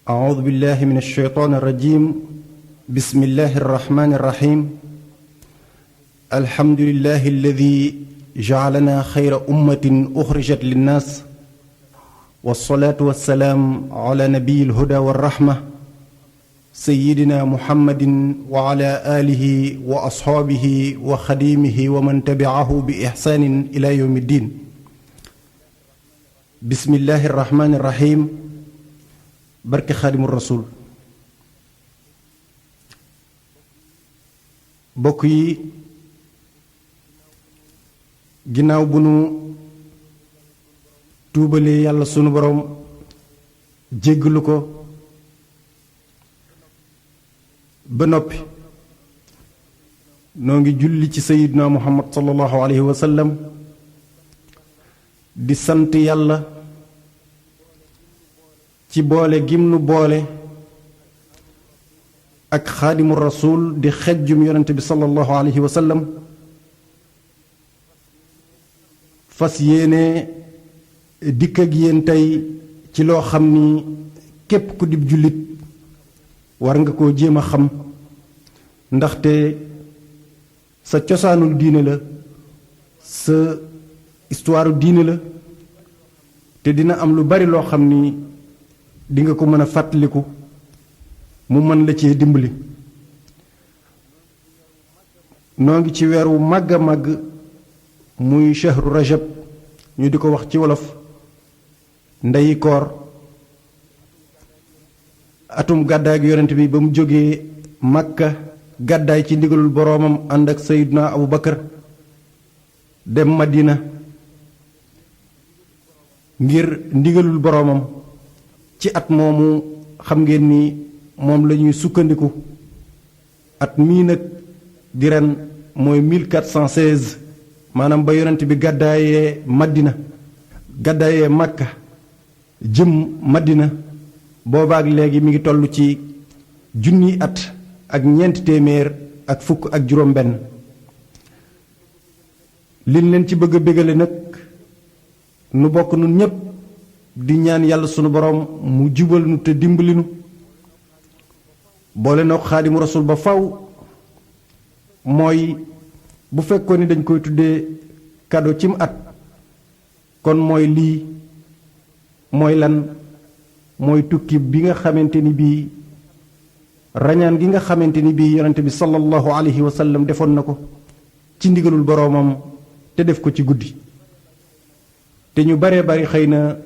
أعوذ بالله من الشيطان الرجيم بسم الله الرحمن الرحيم الحمد لله الذي جعلنا خير أمة أخرجت للناس والصلاة والسلام على نبي الهدى والرحمة سيدنا محمد وعلى آله وأصحابه وخديمه ومن تبعه بإحسان إلى يوم الدين بسم الله الرحمن الرحيم barke xaadimu rasul bokk yi ginnaaw bu nu tuubalee yàlla sunu boroom jéggalu ko ba noppi noo ngi julli ci sayiduna muhammad sallallahu alayhi wa sallam di sant yàlla ci boole gim nu boole ak xaadimu rasul di xejjum yonente bi sallallahu alayhi wa sallam fas yéene dikk ak yéen tey ci loo xam ni képp ku dib jullit war nga koo jéem a xam ndaxte sa cosaanul diine la sa histoire diine la te dina am lu bari loo xam ni di nga ko mën a fàttaliku mu mën la cee dimbali noo ngi ci weer wu màgg a màgg muy shahru rajab ñu di ko wax ci wolof ndeyi koor atum gàddaay gi yonent bi ba mu jógee Makka gàddaay ci ndigalul boroomam ànd ak Seydina Abu Bakar dem Madina ngir ndigalul boroomam ci at moomu xam ngeen ni moom la ñuy sukkandiku at mii nag di ren mooy 1416 maanaam ba yonent bi gàddaayee Madina gàddaayee Makka jëm Madina boobaak léegi mi ngi toll ci junni at ak ñeenti téeméer ak fukk ak juróom benn liñ leen ci bëgg a bégale nag nu bokk nun ñépp di ñaan yàlla sunu boroom mu jubal nu te dimbali nu boole na xaadimu rasul ba faw mooy bu fekkoon ni dañ koy tuddee cadeau cim at kon mooy lii mooy lan mooy tukki bi nga xamante ni bii rañaan gi nga xamante ni bii yonente bi sallallahu alayhi wa sallam defoon na ko ci ndigalul boroomam te def ko ci guddi te ñu baree bari xëy na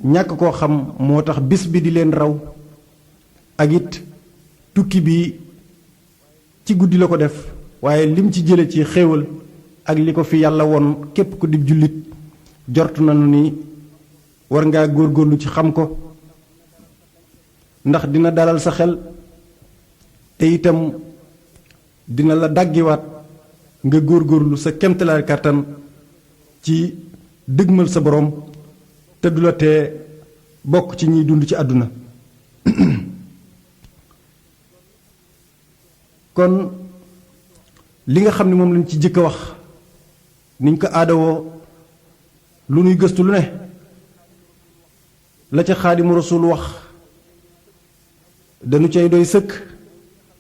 ñàkk koo xam moo tax bis bi di leen raw ak it tukki bi ci guddi la ko def waaye lim ci jële ci xéewal ak li ko fi yàlla woon képp ku di jullit jort nañu ni war ngaa góorgóorlu ci xam ko ndax dina dalal sa xel te itam dina la dàggiwaat nga góorgóorlu sa kemtalaay kàttan ci dëgmal sa boroom te du la tee bokk ci ñiy dund ci àdduna kon li nga xam ne moom lañ ci jëkk a wax niñ ko aadawoo lu nuy gëstu lu ne la ca xaadimu rasul wax dañu cay doy sëkk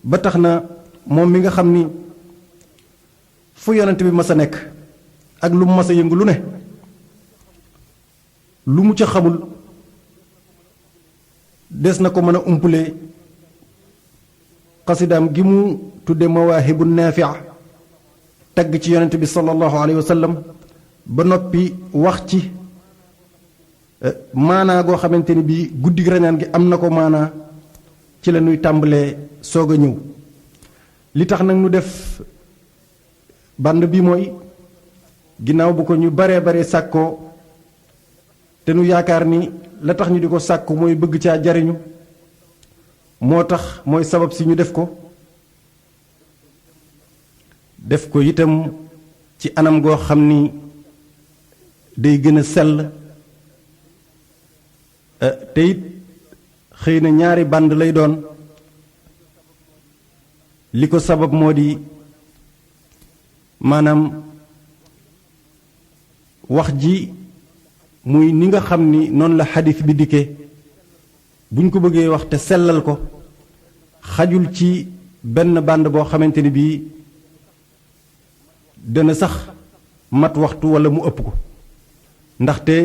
ba tax na moom mi nga xam ni fu yonent bi mas a nekk ak lu mu mas a yëngu lu ne lu mu ca xamul des na ko mën a umpule xasidaam gi mu tudde mawaahibu naafi'a tagg ci yonent bi sallallahu alayhi wa sallam ba noppi wax ci maanaa goo xamante ni bii guddi rañaan gi am na ko maanaa ci la ñuy tàmbalee soog a ñëw li tax nag nu def band bi mooy ginnaaw bu ko ñu baree bare sàkkoo te nu yaakaar ni la tax ñu di ko sàkku mooy bëgg caa jariñu moo tax mooy sabab si ñu def ko itam ci anam goo xam ni day gën a sell te it xëy na ñaari band lay doon li ko sabab moo di maanaam wax ji muy ni nga xam ni noonu la xadis bi dikkee buñ ko bëggee wax te sellal ko xajul ci benn bande boo xamante ni bii dana sax mat waxtu wala mu ëpp ko ndaxte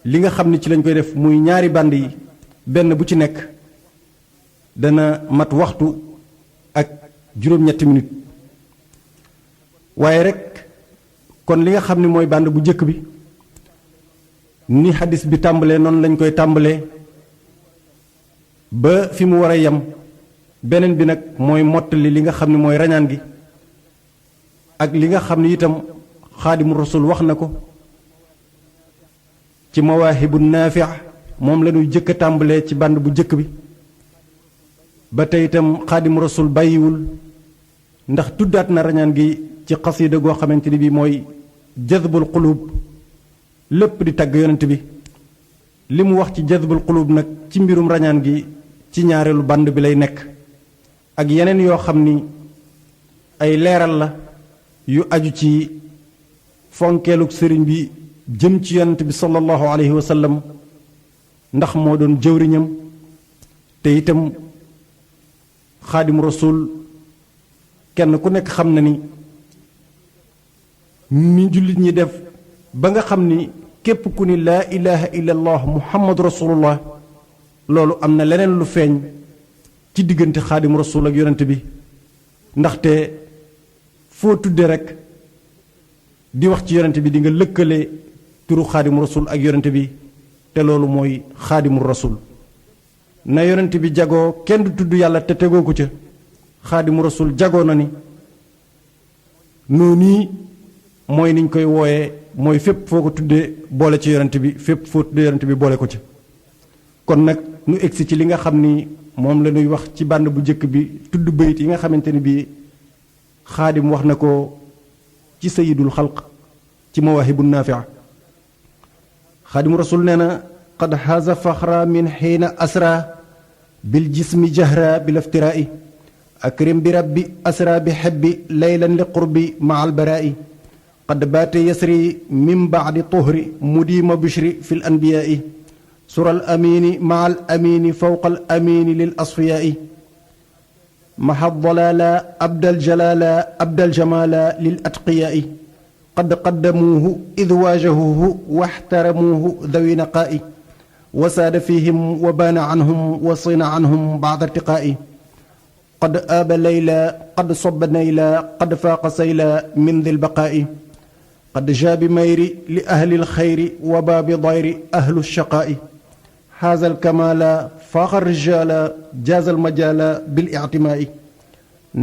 li nga xam ni ci lañ koy def muy ñaari bande yi benn bu ci nekk dana mat waxtu ak juróom-ñetti minute waaye rek kon li nga xam ni mooy bande bu njëkk bi ni xadis bi tàmbalee noonu lañ koy tàmbalee ba fi mu war a yem beneen bi nag mooy mottali li nga xam ni mooy rañaan gi ak li nga xam ni itam xaadimu rasul wax na ko ci mawaahibu naafi moom la ñuy jëkk a tàmbalee ci band bu jëkk bi ba tey itam xaadimu rasul bàyyiwul ndax tuddaat na rañaan gi ci xasiida goo xamante ni bi mooy jazbul qulub lépp di tagg yonent bi li mu wax ci jazbul qulub nag ci mbirum rañaan gi ci ñaareelu band bi lay nekk ak yeneen yoo xam ni ay leeral la yu aju ci fonkeeluk sëriñ bi jëm ci yonent bi sallallahu alayhi wa sallam ndax moo doon jëwriñam te itam xaadimu rasul kenn ku nekk xam na ni jullit ñi def ba nga xam ni képp ku ni laa ilaha illa allah muhammadu rasulullah loolu am na leneen lu feeñ ci diggante xaadimu rasul ak yonent bi ndaxte foo tudde rek di wax ci yonent bi di nga lëkkale turu xaadimu rasul ak yonent bi te loolu mooy xaadimu rasul na yonent bi jagoo kenn du tudd yàlla te tegoo ko ca xaadimu rasul jagoo na ni noonu mooy niñ koy wooyee mooy fépp foo ko tuddee boole ci yonent bi fépp foo tuddee yonent bi boole ko ca kon nag nu egsi ci li nga xam ni moom la ñuy wax ci bànd bu njëkk bi tudd bayit yi nga xamante ni bii xaadim wax na ko ci sayidul xalq ci mawaahibu naafia xaadimu rasul nee na qad haza faxra min xiina asra bil jismi jahra bil iftiraa'i akrim bi rabbi asra bi xebbi laylan li qurbi maa albaraa'i qad baate yasri min baadi tuhri mudiima bishri fi l anbiyaa'i sura al amini maa al amini fawqa al amini lil asfiyaa'i maha dalaala abdal jalaala abdal jamaala lil atqiyaa'i qad qaddamuuhu id waajahuuhu waxtaramuuhu dawi naqaa'i wa saada fihim wa baana anhum wa sina anhum baada irtiqaa'i qad aaba layla qad soba nayla qad faaqa sayla min di lbaqaa'i qad jaa bi mayri li ahli lxayri wa baa bi dayri ahlu lshaqaa'i haaza alkamaala faaqa rijaala jaaza almajaala bil ictimaa'i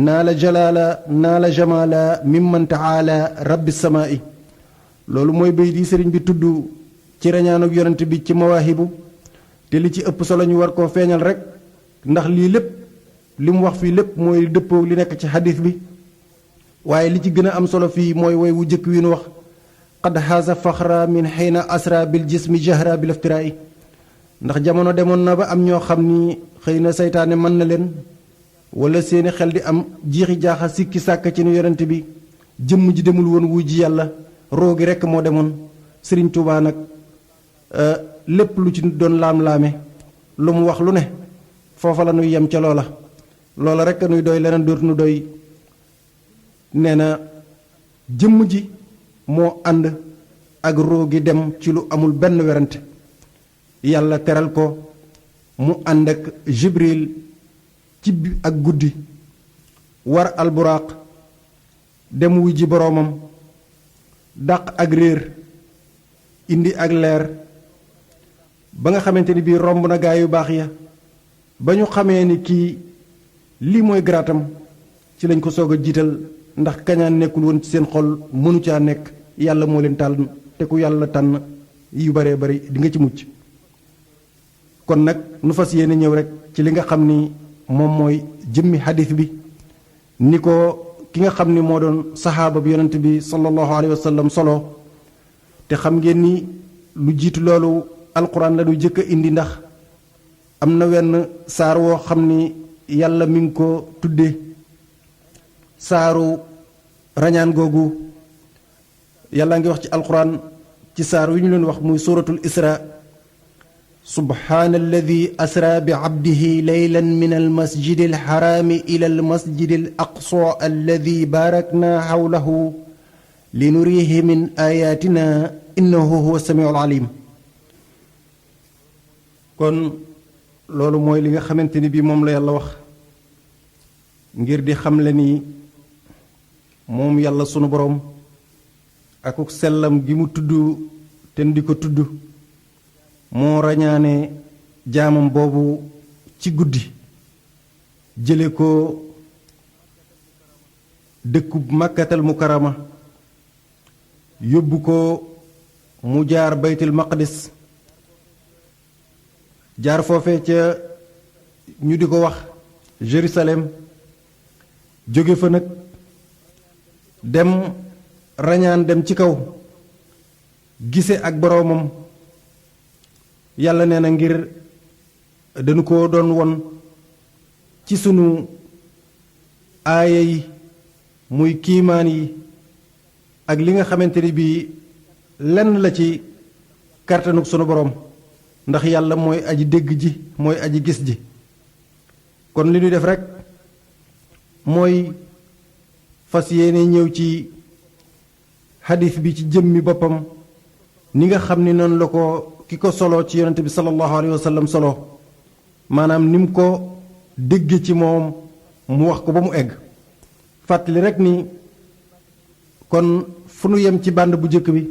naala jalaala naala jamaala mimman taala rabbi samaa'i loolu mooy bay di sëriñ bi tudd ci rañaanug yonent bi ci mawaahibu te li ci ëpp solo ñu war koo feeñal rek ndax lii lépp li mu wax fii lépp mooy dëppoo li nekk ci xadis bi waaye li ci gën a am solo fii mooy woy wu jëkk wi nu wax qad haasa faxra min xiina asra bil jismi jahra bil iftiraa'i ndax jamono demoon na ba am ñoo xam ni xëy na seytaane mën na leen wala seeni xel di am jiixi jaaxa sikki sàkk ci nu yonent bi jëmm ji demul woon wuy ji yàlla roo gi rekk moo demoon Sëriñ Tuubaa nag lépp lu ci doon laam-laame lu mu wax lu ne foofa la nuy yem ca loola rekk nuy doy leneen dootu nu doy nee na jëmm ji moo ànd ak roo gi dem ci lu amul benn werante yàlla teral ko mu ànd ak Jibril ci ak guddi war alburaaq dem wuy ji boroomam dàq ak réer indi ak leer ba nga xamante ni bii romb na gaa yu baax ya ba ñu xamee ni kii lii mooy garaatam ci lañ ko soog a jiital ndax kañaan nekkul woon ci seen xol mënu caa nekk yàlla moo leen tànn te ku yàlla tànn yu baree bari di nga ci mucc kon nag nu fas yéene ñëw rek ci li nga xam ni moom mooy jëmmi xadis bi ni ko ki nga xam ni moo doon saxaaba bi yonent bi sallallahu alayhi wa sallam solo te xam ngeen ni lu jiitu loolu alquran la ñu jëkk a indi ndax am na wenn saar woo xam ni yàlla mi ngi ko tudde saaru rañaan googu yàlla ngi wax ci alquran ci saar wi ñu leen wax muy suratul isra subhaana alladi asra bi abdihi laylan min almasjidi alxaraami ila almasjidi al aqsa alladi baarakna xawlahu linurihi min ayatina innahu huwa samiu alalim. kon loolu mooy li nga xamante ni bii moom la yàlla wax ngir di xamle ni moom yàlla sunu boroom akuk sellam gi mu tudd te di ko tudd moo rañaane jaamam boobu ci guddi jële ko dëkkub màkkatal mukarama yóbbu ko mu jaar baytul maqdis jaar foofe ca ñu di ko wax Jérusalem jóge fa nag dem rañaan dem ci kaw gise ak boroomam yàlla nee na ngir dañu ko doon won ci sunu aaya yi muy kiimaan yi ak li nga xamante ni bii lenn la ci kartanuk sunu boroom ndax yàlla mooy aji dégg ji mooy aji gis ji. kon li ñuy def rekk mooy fas yéene ñëw ci xadis bi ci jëmmi boppam ni nga xam ni noonu la ko ki ko solo ci yonente bi sallallahu alayhi wa sallam solo maanaam ni mu ko dégge ci moom mu wax ko ba mu egg. fàttali rekk ni kon fu nu yem ci bànd bu njëkk bi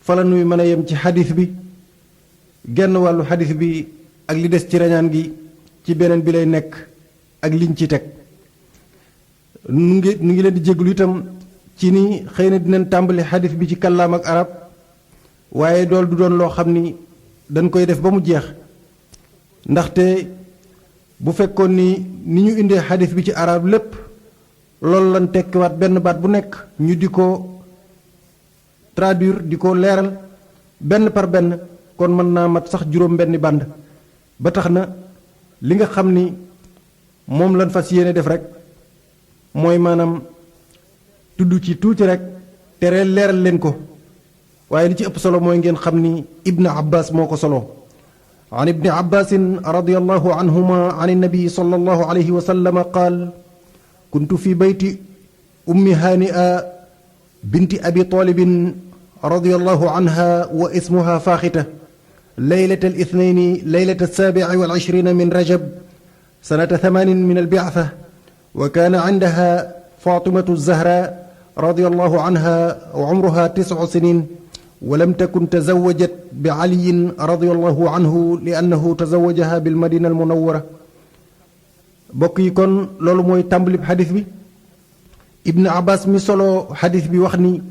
fa la nuy mën a yem ci xadis bi genn wàllu xadis bi ak li des ci rañaan gi ci beneen bi lay nekk ak liñ ci teg. nu ngi leen di jéglu itam ci ni xëy na dinañ tàmbali xadis bi ci kàllaam ak arab waaye dool du doon loo xam ni dañ koy def ba mu jeex ndaxte bu fekkoon ni ñu indee xadis bi ci arab lépp loolu lan tekkiwaat benn baat bu nekk ñu di ko traduire di ko leeral benn par benn kon mën naa mat sax juróom benni bànd ba tax na li nga xam ni moom lan fas yéene def rek mooy maanaam tudd ci tuuti rek te leeral leen ko waaye li ci ëpp solo mooy ngeen xam ni ibnu abbas moo ko solo an ibni abbasin radiallahu anhuma an innabii sallallahu alayhi wa sallam qaal kuntu fi bayti ummi haani'a binti abi talibin radiallahu anha wa ismuha faaxita laylata al-ithnayni laylata as-saabi'i wal 'ishriina min rajab sanata 8 min al-bi'tha wa kaana 'indaha faatimatu az-zahraa radiyallahu anha wa 'umruha 9 siniin wa lam takun tazawwajat bi 'aliyyin radiyallahu anhu li'annahu tazawwajaha bil madina al-munawwara. bokk yi kon loolu mooy tàmbalib xadis bi. Ibn Abbas mi solo xadis bi wax ni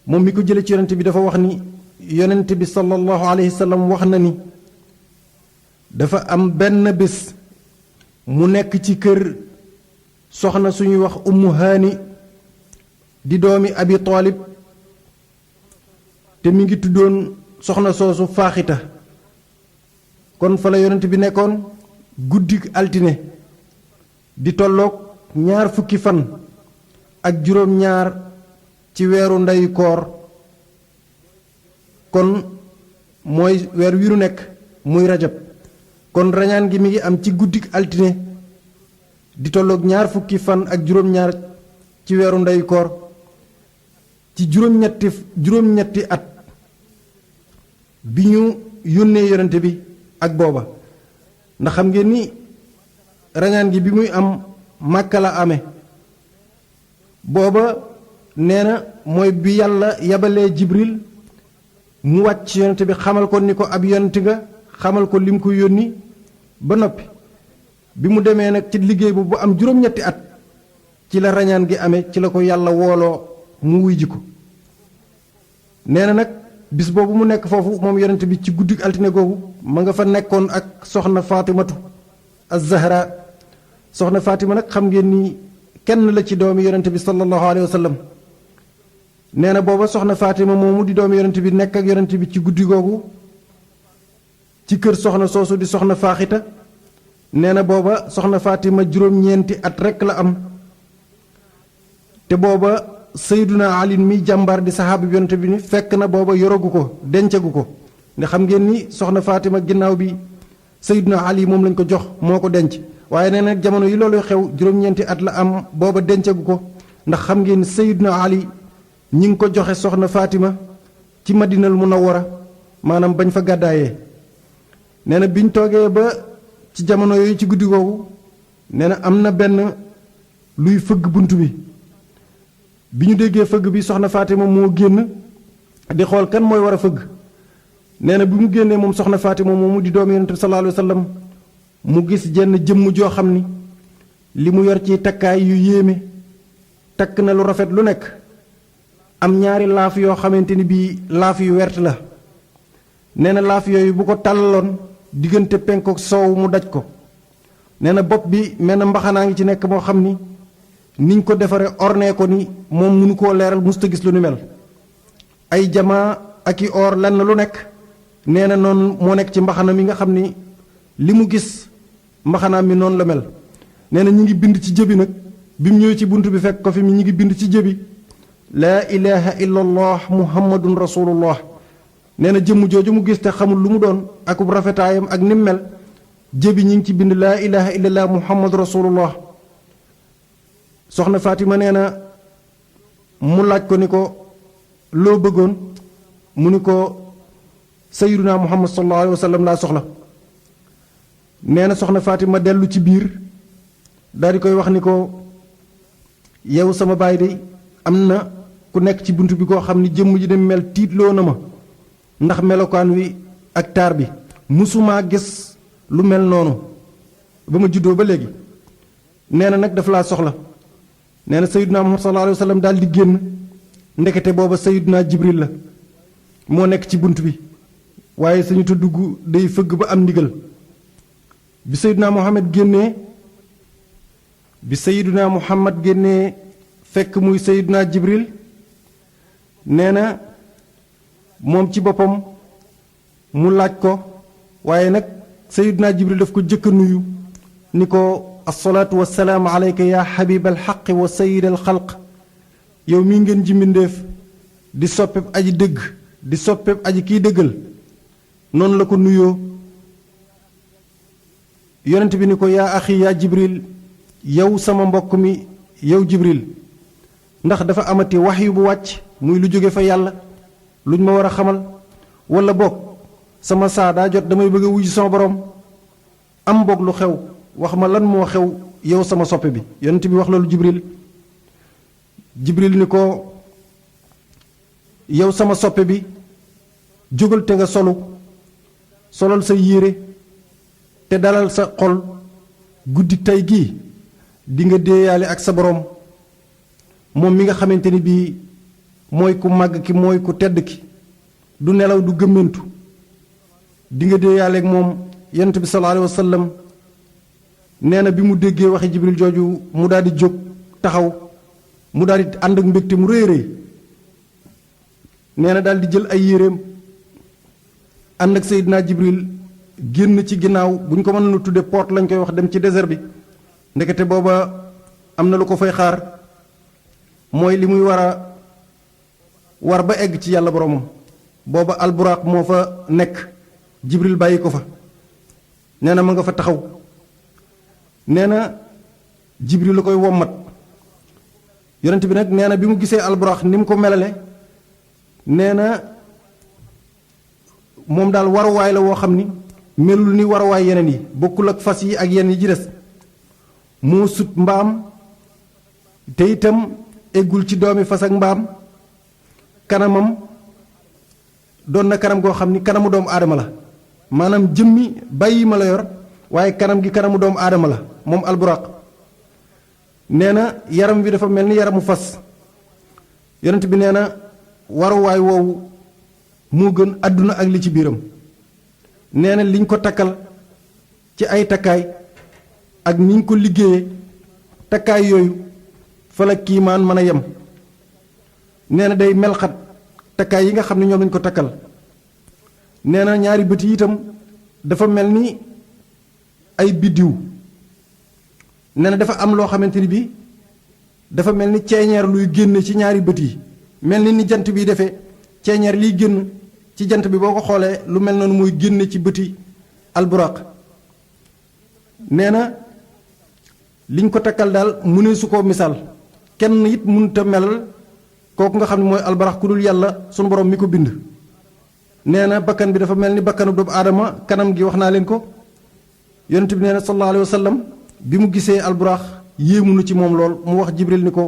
moom mi ko jële ci yonent bi dafa wax ni yonent bi sallallahu alayhi wa sallam wax na ni dafa am benn bés mu nekk ci kër soxna suñuy wax ummu haani di doomi abi taalib te mi ngi tuddoon soxna soosu faaxita. kon fa la yonent bi nekkoon guddik altine di tolloog 20 fukki fan ak juróom-ñaar ci weeru ndeyu koor kon mooy weer wi nu nekk muy rajab. kon rañaan gi mi ngi am ci guddik altine di tolloog 20 fukki fan ak juróom-ñaar ci weeru ndeyu koor ci juróom-ñetti at bi ñu yónnee yonente bi ak booba ndax xam ngeen ni rañaan gi bi muy am Màkka la amee booba nee na mooy bi yàlla yabalee Jibril mu wàcc yonente bi xamal ko ni ko ab yonente nga xamal ko lim ko yónni ba noppi bi mu demee nag ci liggéey bu am juróom-ñetti at ci la rañaan gi amee ci la ko yàlla wooloo mu wuy ji ko. nee na nag bis boobu mu nekk foofu moom yonente bi ci guddi altine googu ma nga fa nekkoon ak soxna Fatimatu az-Zahra. soxna Fatima nag xam ngeen ni kenn la ci doomi yonente bi sallallahu alayhi wa sallam. nee na booba soxna Fatima moomu di doomi yonente bi nekk ak yonente bi ci guddi googu ci kër soxna soosu di soxna faaxita. nee na booba soxna Fatima juróom-ñeenti at rekk la am te booba Seyduna Ali mi jàmbaar di saxaaba bi yonente bi ni fekk na booba yorogu ko dencagu ko ne xam ngeen ni soxna Fatima ginnaaw bi Sayyiduna Ali moom lañ ko jox moo ko denc waaye nee na jamono yi loolu xew juróom-ñeenti at la am booba dencagu ko ndax xam ngeen Sayyiduna Ali ñi ngi ko joxe soxna Fatima ci Madinal Munawwara maanaam bañ fa gàddaayee nee na biñ toogee ba ci jamono yooyu ci guddi googu nee na am na benn luy fëgg bunt bi ñu déggee fëgg bi soxna Fatima moo génn di xool kan mooy war a fëgg nee na bi mu génnee moom soxna Fatima moomu di doomu Yonent bi sallallahu alayhi wa sallam mu gis jenn jëmm joo xam ni li mu yor ci takkaay yu yéeme takk na lu rafet lu nekk am ñaari laaf yoo xamante ni bii laaf yu wert la nee na laaf yooyu bu ko tàllaloon diggante penk ak soow mu daj ko nee na bopp bi mel na mbaxanaa ngi ci nekk moo xam ni niñ ko defaree ornee ko ni moom mënu koo leeral musta gis lu ni mel ay jamaa ak i or lenn lu nekk nee na noonu moo nekk ci mbaxana mi nga xam ni li mu gis mbaxanaam mi noonu la mel nee na ñi ngi bind ci jëbi nag bi mu ñëwee ci bunt bi fekk ko fi mi ñi ngi bind ci jëbi laa ilaha illa allah muhammadun rasulullah nee na jëmm jooju mu gis te xamul lu mu doon akub rafetaayam ak nim mel jëbi ñi ngi ci bind laa ilaha illa allah muhammadu rasulullah soxna Fatima nee na mu laaj ko ni ko loo bëggoon mu ni ko sayyiduna muhammad sallallahu alayhi wa sallam laa soxla nee na soxna Fatima dellu ci biir daal di koy wax ni ko yow sama baay de am na ku nekk ci bunt bi koo xam ni jëmm ji dem mel tiitloo na ma ndax melokaan wi ak taar bi musumaa gis lu mel noonu ba ma juddoo ba léegi nee na nag daf laa soxla nee na sayyiduna muhammad sallallahu alayhi wa sallam daal di génn ndekete booba sayyiduna jibril la moo nekk ci bunt bi waaye sañu ta dugg day fëgg ba am ndigal bi sayyiduna muhammad génnee fekk muy sayyiduna jibril nee na moom ci boppam mu laaj ko waaye nag sayyiduna jibril daf ko jëkk a nuyu ni ko assalaatu wassalaamu alayka yaa xabibal xaqi wa sayyidal xalq yow mii ngeen ji mbindéef di soppeb aji dëgg di soppeb aji kiy dëggal noonu la ko nuyoo yonent bi ni ko yaa axi yaa jibril yow sama mbokk mi yow jibril ndax dafa amati waxyu bu wàcc muy lu jóge fa yàlla luñ ma war a xamal wala boog sama saa daa jot damay bëgg a wuyu sama borom am boog lu xew wax ma lan moo xew yow sama soppe bi yonent bi wax loolu jibril ni ko yow sama soppe bi jógal te nga solal sa yére te dalal sa xol guddi tey gii di nga déeyaale ak sa borom moom mi nga xamante ni bii mooy ku màgg ki mooy ku tedd ki du nelaw du gëmmentu di nga déeyaale ak moom yonent bi sallallahu alayhi wa sallam nee na bi mu déggee waxi jibril jooju mu daal di jóg taxaw mu daal di ànd ak mbégte mu rëy rëy nee na daal di jël ay yéreem ànd ak Seydina Jibril génn ci ginnaaw bu ñu ko mënoon a tudde porte lañ koy wax dem ci désert bi ndekete booba am na lu ko fay xaar mooy li muy war ba egg ci yàlla boromam booba alburaaq moo fa nekk Jibril bàyyi ko fa nee na ma nga fa taxaw nee na Jibril la koy wommat yonent bi nag nee na bi mu gisee alburaaq ni mu ko melale nee na moom daal waruwaay la woo xam ni melul ni waruwaay yeneen yi bokkul ak fas yi ak yenn yi ci des moo sut mbaam te itam eggul ci doomi fas ak mbaam kanamam doon na kanam goo xam ni kanamu doomu aadama la maanaam jëmmi bàyyi ma la yor waaye kanam gi kanamu doomu aadama la moom alburaq nee na yaram wi dafa mel ni yaramu fas yonent bi nee na waruwaay woowu moo gën àdduna ak li ci biiram nee na liñ ko takkal ci ay takkaay ak niñ ko liggéeyee takkaay yooyu fa la kiimaan mën a yem nee na day melxat takkaay yi nga xam ne ñoom lañ ko takkal nee na ñaari bët yi itam dafa mel ni ay biddiw nee na dafa am loo xamante ni bi dafa mel ni ceeñeer luy génn ci ñaari bët yi mel ni jant bi defee ceeñeer liy génn ci jant bi boo ko xoolee lu mel noonu muy génne ci bëti alburaq nee na liñ ko takkal daal mu ne su ko misaal kenn it mënut a melal kooku nga xam ne mooy alburaq ku dul yàlla sunu borom mi ko bind nee na bakkan bi dafa mel ni bakkanu doomu aadama kanam gi wax naa leen ko yonent bi nee na sallallahu alayhi wa sallam bi mu gisee alburaq yéemu na ci moom lool mu wax jibril ni ko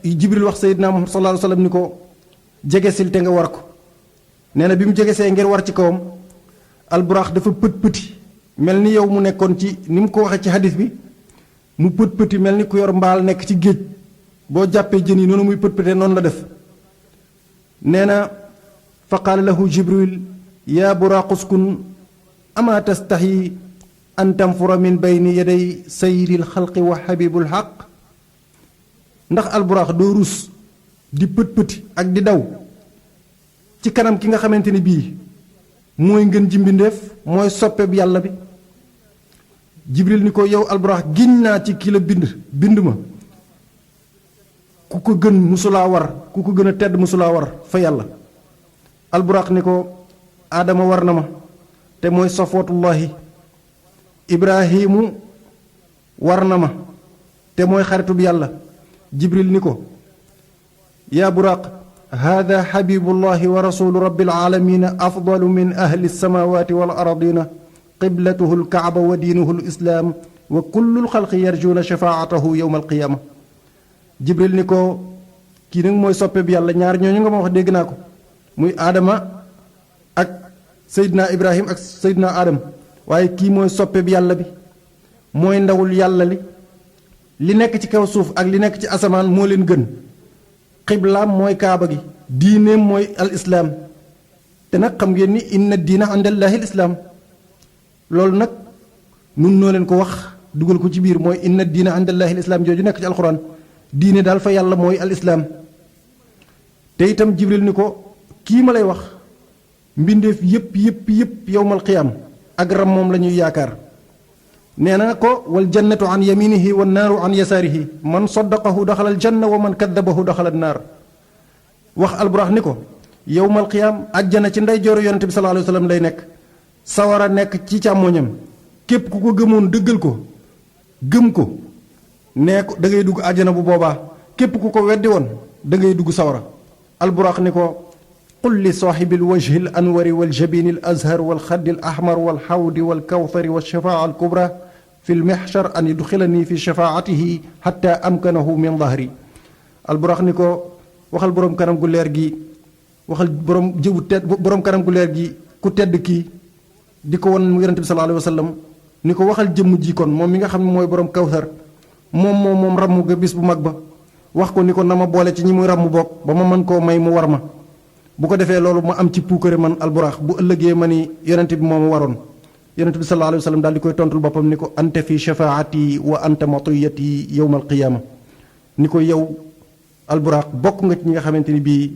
jibril wax sayyidina Muhammad sallallahu alayhi wa sallam ni ko jegesil te nga war ko nee na bi mu jegesee ngir war ci kawam alburaq dafa pët pëti mel ni yow mu nekkoon ci ni mu ko waxee ci hadis bi mu pët pëti mel ni ku yor mbaal nekk ci géej boo jàppee jën yi noonu muy pët pëtee noonu la def nee na fa qaala lahu jibril yaa buraaquskun ama tastaxyi an tanfura min bayni yaday sayyidil xalqi wa xabibul xaq ndax alburaax doo rus di pët pëti ak di daw ci kanam ki nga xamante ni bii mooy ngën ji mbindéef mooy soppeeb yàlla bi jibril ni ko yow alburaax giñ naa ci ki la bind ma ku ko gën musulaa war ku ko gën a tedd musulaa war fa yàlla alburaax ni ko aadama war na ma te mooy safwatullahi ibrahimu war na ma te mooy xaritub yàlla jibril ni ko yaa buraaq hada xabibullahi wa rasulu rabbil alamina afdalu min ahli alsamawati wal ardina qiblatuhu alkaaba wa diinuhu alislaam wa kullu alxalqi yarjuuna shafaatahu yowma alqiyaama jibril ni ko kii nag mooy soppe bi yàlla ñaar ñooñu nga ma wax dégg naa ko muy aadama ak seydina ibrahim ak seydina aadam waaye kii mooy soppe bi yàlla bi mooy ndawul yàlla li nekk ci kaw suuf ak li nekk ci asamaan moo leen gën xiblaam mooy kaaba gi diineem mooy al islaam te nag xam ngeen ni inna diina indallahi al islaam loolu nag nun noo leen ko wax dugal ko ci biir mooy inna diina indallahi al islaam jooju nekk ci alxuraan diine daal fa yàlla mooy al islaam te itam jibril ni ko kii ma lay wax mbindeef yépp yowmal qiyaam ak ram moom la ñuy yaakaar nee na ko wal jannatu an yaminihi wa naaru an yasaarihi man saddaqahu daxala al janna wa man kaddabahu daxala an naar wax alburaax ni ko yowmal qiyaam àjjana ci ndey jooru yonente bi sallallahu alayhi wa sallam lay nekk sawara nekk ci càmmoñam képp ku ko gëmoon dëggal ko gëm ko nee ko da ngay dugg àjjana bu boobaa képp ku ko weddi woon da ngay dugg sawara alburaax ni ko qul li saaxibi alwajhi al anwari waljabini al azhar walxaddi al ahmar walxawdi walkawthari walshafaa alkubra fi lmixshar an yudxilani fi shafaatihi xatta amkanahu min dahri alburaax ni ko waxal boroom kanam gu leer gi waxal boroom kanam gu leer gi ku tedd kii di ko won yonente bi sallallahu alayhi wa sallam ni ko waxal jëmm ji kon moom mi nga xam ne mooy boroom kawthar moom ramm ga bis bu mag ba wax ko ni ko na ma boole ci ñi muy ramm bokk ba ma mën koo may mu war ma bu ko defee loolu ma am ci puukare man alburaax bu ëllëgee ma ni yonente bi moo ma waroon yonente bi sallallahu alayhi wa sallam daal di koy tontul boppam ni ko anta fi shafaati wa anta matiyati yowma alqiyaama ni ko yow alburaax bokk nga ci ñi nga xamante ni bii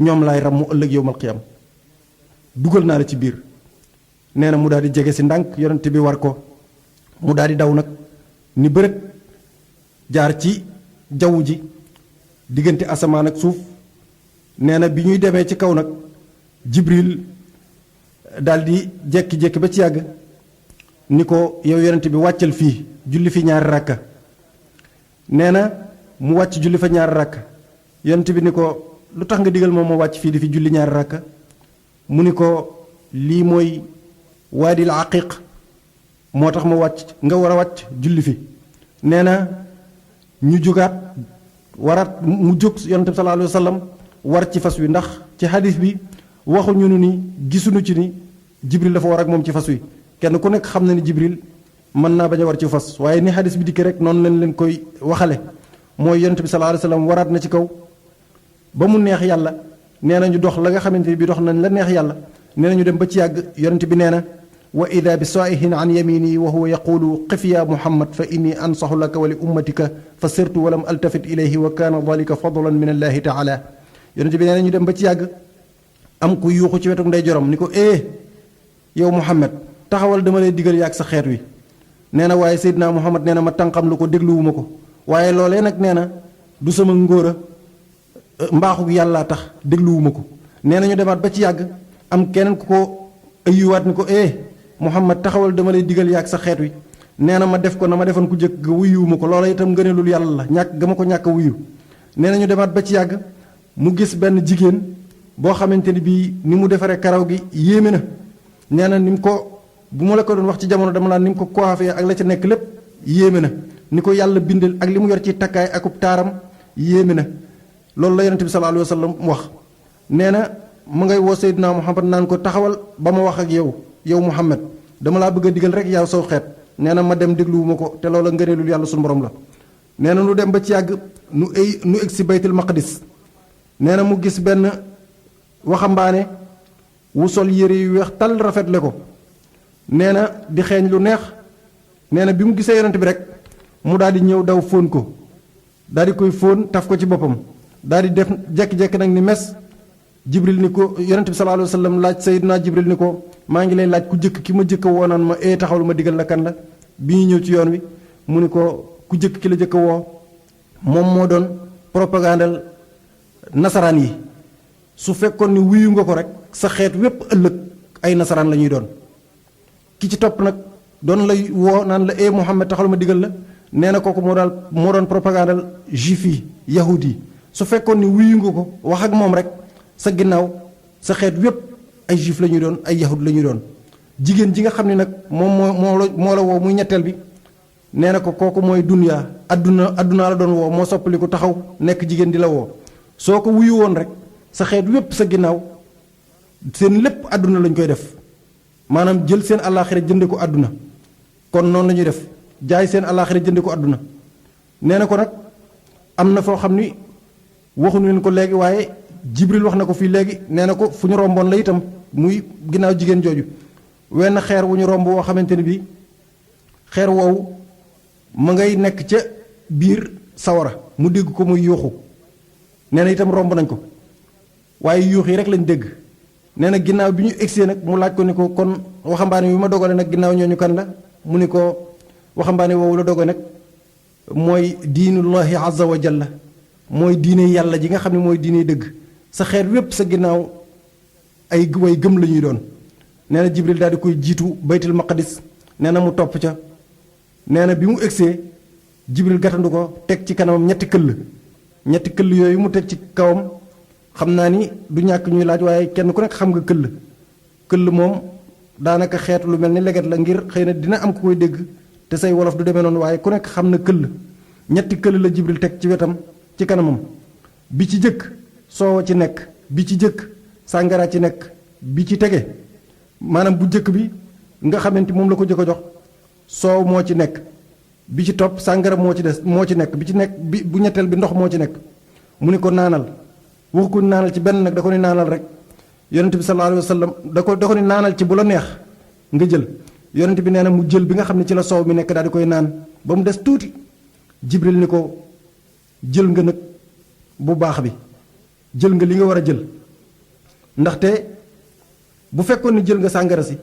ñoom laay ram mu ëllëg yowma alqiyaama dugal naa la ci biir nee na mu daal di jege si ndànk yonente bi war ko mu daal di daw nag ni bërët jaar ci jaww ji diggante asamaan ak suuf nee na bi ñuy demee ci kaw nag jibril daal di jékki-jékki ba ci yàgg ni ko yow yonent bi wàccal fii julli fi ñaari ràkka nee na mu wàcc julli fa ñaari ràkka yonent bi ni ko lu tax nga digal moom moo wàcc fii di fi julli ñaari ràkka mu ni ko lii mooy waadil aqiq moo tax ma wàcc nga war a wàcc julli fi nee na ñu jógaat waraat mu jóg yonent bi sallallahu alayhi wa sallam war ci fas wi ndax ci xadis bi waxuñu ni gisuñu ci ni jibril dafa war ak moom ci fas wi kenn ku nekk xam na ni jibril mën naa bañ a war ci fas waaye ni xadis bi dikki rek noonu lañ leen koy waxale mooy yonent bi sallallahu alayhi wa sallam waraat na ci kaw ba mu neex yàlla nee na ñu dox la nga xamante ni bi dox nañ la neex yàlla nee na ñu dem ba ci yàgg yonent bi nee na wa ida bi saa'ihin an yamini wa huwa yaqulu qif ya muhammad fa inni ansaxu laka wa li ummatika fa sirtu walam altafit ilayhi wa kaana dalika fadlan min allahi taala yonent bi nee na ñu dem ba ci yàgg am ku yuuxu ci wetu ndeyjooram ni ko yow muhammad taxawal dama lay digal yaag sa xeet wi nee na waaye seydina muhammad nee na ma tànqam lu ko dégluwuma ko waaye loolee nag nee na du sama ngóora mbaaxu yàllaa tax dégluwuma ko nee na ñu demaat ba ci yàgg am keneen ku ko ëyyuwaat ni ko Muhammad taxawal dama lay digal yaag sa xeet wi nee na ma def ko na ma defoon ku jëkk ga wuyuwuma ko loola itam ngëneelul yàlla la ñàkk ga ma ko ñàkk a wuyu nee na ñu demaat ba ci yàgg mu gis benn jigéen boo xamante ni bii ni mu defaree karaw gi yéeme na nee na ni mu ko bu ma la ko doon wax ci jamono dama naan ni mu ko coiffé ak la ca nekk lépp yéeme na ni ko yàlla bindal ak li mu yor ci takkaay akub taaram yéeme na loolu la yonente bi sallallahu alayhi wa sallam wax nee na mu ngay woo Seydina Muhammad naan ko taxawal ba ma wax ak yow Muhammad dama laa bëgg a digal rek yow saw xeet nee na ma dem dégluwuma ko te loola ngëneelul yàlla suñu borom la nee na nu dem ba ci yàgg nu egg si baytul maqdis nee na mu gis benn waxambaane wu sol yére yu weex tal rafetle ko nee na di xeeñ lu neex nee na bi mu gisee yonent bi rek mu daal di ñëw daw fóon ko daal di koy fóon taf ko ci boppam daal di def jekki-jekki nag ni mes jibril ni ko yonent bi sallallahu alayhi wa sallam laaj Seydina jibril ni ko maa ngi lay laaj ku jëkk ki ma jëkk a woo naan ma taxawlu ma digal la kan la bi ñu ñëw ci yoon wi mu ni ko ku jëkk ki la jëkk a woo moom moo doon propagandal nasaraan yi su fekkoon ni wuyu nga ko rek sa xeet wépp ëllëg ay nasaraan la ñuy doon ki ci topp nag doon lay woo naan la Muhammad taxawlu ma digal la nee na kooku moo doon propagandal juif yi yahud yi su fekkoon ni wuyu nga ko wax ak moom rek sa ginnaaw sa xeet wépp ay juif la ñuy doon ay yahud la ñuy doon jigéen ji nga xam ne nag moom moo la woo muy ñetteel bi nee na ko kooku mooy dunya adduna la doon woo moo soppali ko taxaw nekk jigéen di la woo soo ko wuyu woon rek sa xeet wépp sa ginnaaw seen lépp adduna lañ koy def maanaam jël seen àllaaxira jënde ko adduna kon noonu la ñuy def jaay seen àllaaxira jënde ko adduna nee na ko nag am na foo xam ni waxuñu leen ko léegi waaye jibril wax na ko fii léegi nee na ko fu ñu romboon la itam muy ginnaaw jigéen jooju wenn xeer wu ñu romb woo xamante ni bii xeer woowu ma ngay nekk ca biir sawara mu dégg ko muy yuuxu nee na itam romb nañ ko waaye yuux yi rek lañ dégg nee na ginnaaw bi ñu egsee nag mu laaj ko ni ko kon waxambaane wi ma dogale nag ginnaaw ñooñu kan la mu ni ko waxambaane woowu la doge nag mooy diinullahi azza wa jalla mooy diine yàlla ji nga xam ne mooy diine dëgg sa xeet wépp sa ginnaaw ay way gëm la ñuy doon nee na jibril daal di koy jiitu baytul maqdis nee na mu topp ca nee na bi mu egsee jibril gàttandu ko teg ci kanamam ñetti këll yooyu mu teg ci kawam xam naa ni du ñàkk ñuy laaj waaye kenn ku nekk xam nga këll moom daanaka xeet lu mel ni leget la ngir xëy na dina am ku koy dégg te say wolof du demee noonu waaye ku nekk xam na ñetti këll la jibril teg ci wetam ci kanamam bi ci jëkk soowa ci nekk bi ci jëkk sàngara ci nekk bi ci tege maanaam bu jëkk bi nga xamante moom la ko jëkk a jox soow moo ci nekk bi ci topp sàngara moo ci nekk bi ci nekk bi bu ñetteel bi ndox moo ci nekk mu ni ko naanal waxu ko naanal ci benn nag da ko ni naanal rek yonent bi sallallahu alayhi wa sallam da ko ni naanal ci bu la neex nga jël yonent bi nee na mu jël bi nga xam ne ci la soow mi nekk daal di koy naan ba mu des tuuti jibril ni ko jël nga nag bu baax bi jël nga li nga war a jël ndaxte bu fekkoon ni jël nga sàngara si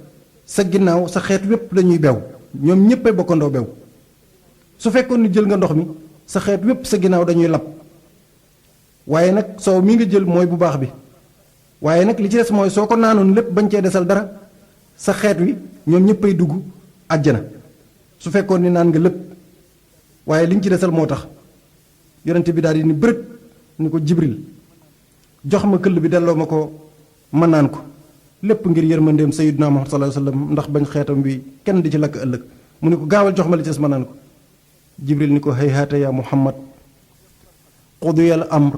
sa ginnaaw sa xeet wépp dañuy bew ñoom ñéppay bokkandoo bew su fekkoon ni jël nga ndox mi sa xeet wépp sa ginnaaw dañuy lab waaye nag soow mi nga jël mooy bu baax bi waaye nag li ci des mooy soo ko naanoon lépp bañ cee desal dara sa xeet wi ñoom ñéppay dugg àjjana su fekkoon ni naan nga lépp waaye liñ ci desal moo tax yonente bi daal di ni bërët ni ko jibril jox ma këll bi delloo ma ko mën naan ko lépp ngir yërmandeem sayyidina Muhammad sallallahu alayhi wasallam ndax bañ xeetam bi kenn di ci lakk ëllëg mu ni ko gaawal jox ma li ci des mën naan ko jibril ni ko hayhaata ya Muhammad qudiya al amr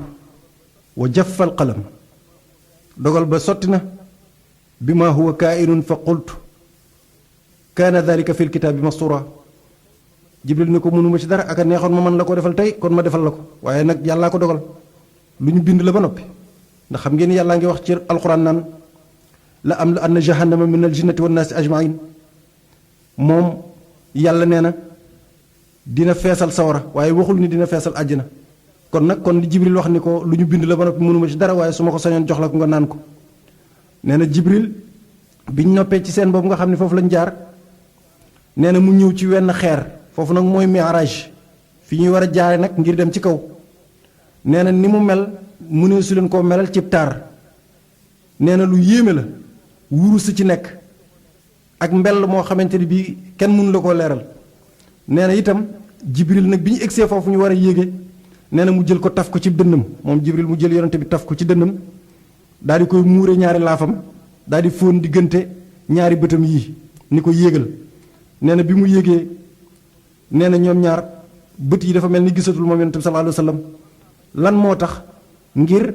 wa jaffa al qalam dogal ba sotti na bi ma huwa kaa'inun fa qultu kaana dhalika fi lkitaabi mastura jibril ni ko mënuma ci dara aka neexoon ma mën la ko defal tey kon ma defal la ko waaye nag yàllaa ko dogal lu ñu bind la ba noppi ndax xam ngeen yàllaa ngi wax ci alquran naan la am la anna jahannama min al jinnati wan naasi ajmain moom yàlla nee na dina feesal sawara waaye waxul ni dina feesal àjjana kon nag kon li jibril wax ni ko lu ñu bind la ba noppi mënuma ci dara waaye su ma ko sañoon jox la ko nga naan ko nee na jibril biñ noppee ci seen boobu nga xam ne foofu lañ jaar nee na mu ñëw ci wenn xeer foofu nag mooy mi'raj fi ñuy war a jaare nag ngir dem ci kaw nee na ni mu mel mu ne su leen koo melal cib taar nee na lu yéeme la wurus ci nekk ak mbell moo xamante ni bii kenn mënu la koo leeral nee na itam jibril nag bi ñu egsee foofu ñu war a yéege nee na mu jël ko taf ko ci dënnam moom jibril mu jël yonente bi taf ko ci dënnam daal di koy muure ñaari laafam daal di fóon diggante ñaari bëtam yii ni ko yéegal nee na bi mu yéegee nee na ñoom ñaar bët yi dafa mel ni gisatul moom yonente bi sallallahu alayhi wa sallam lan moo tax ngir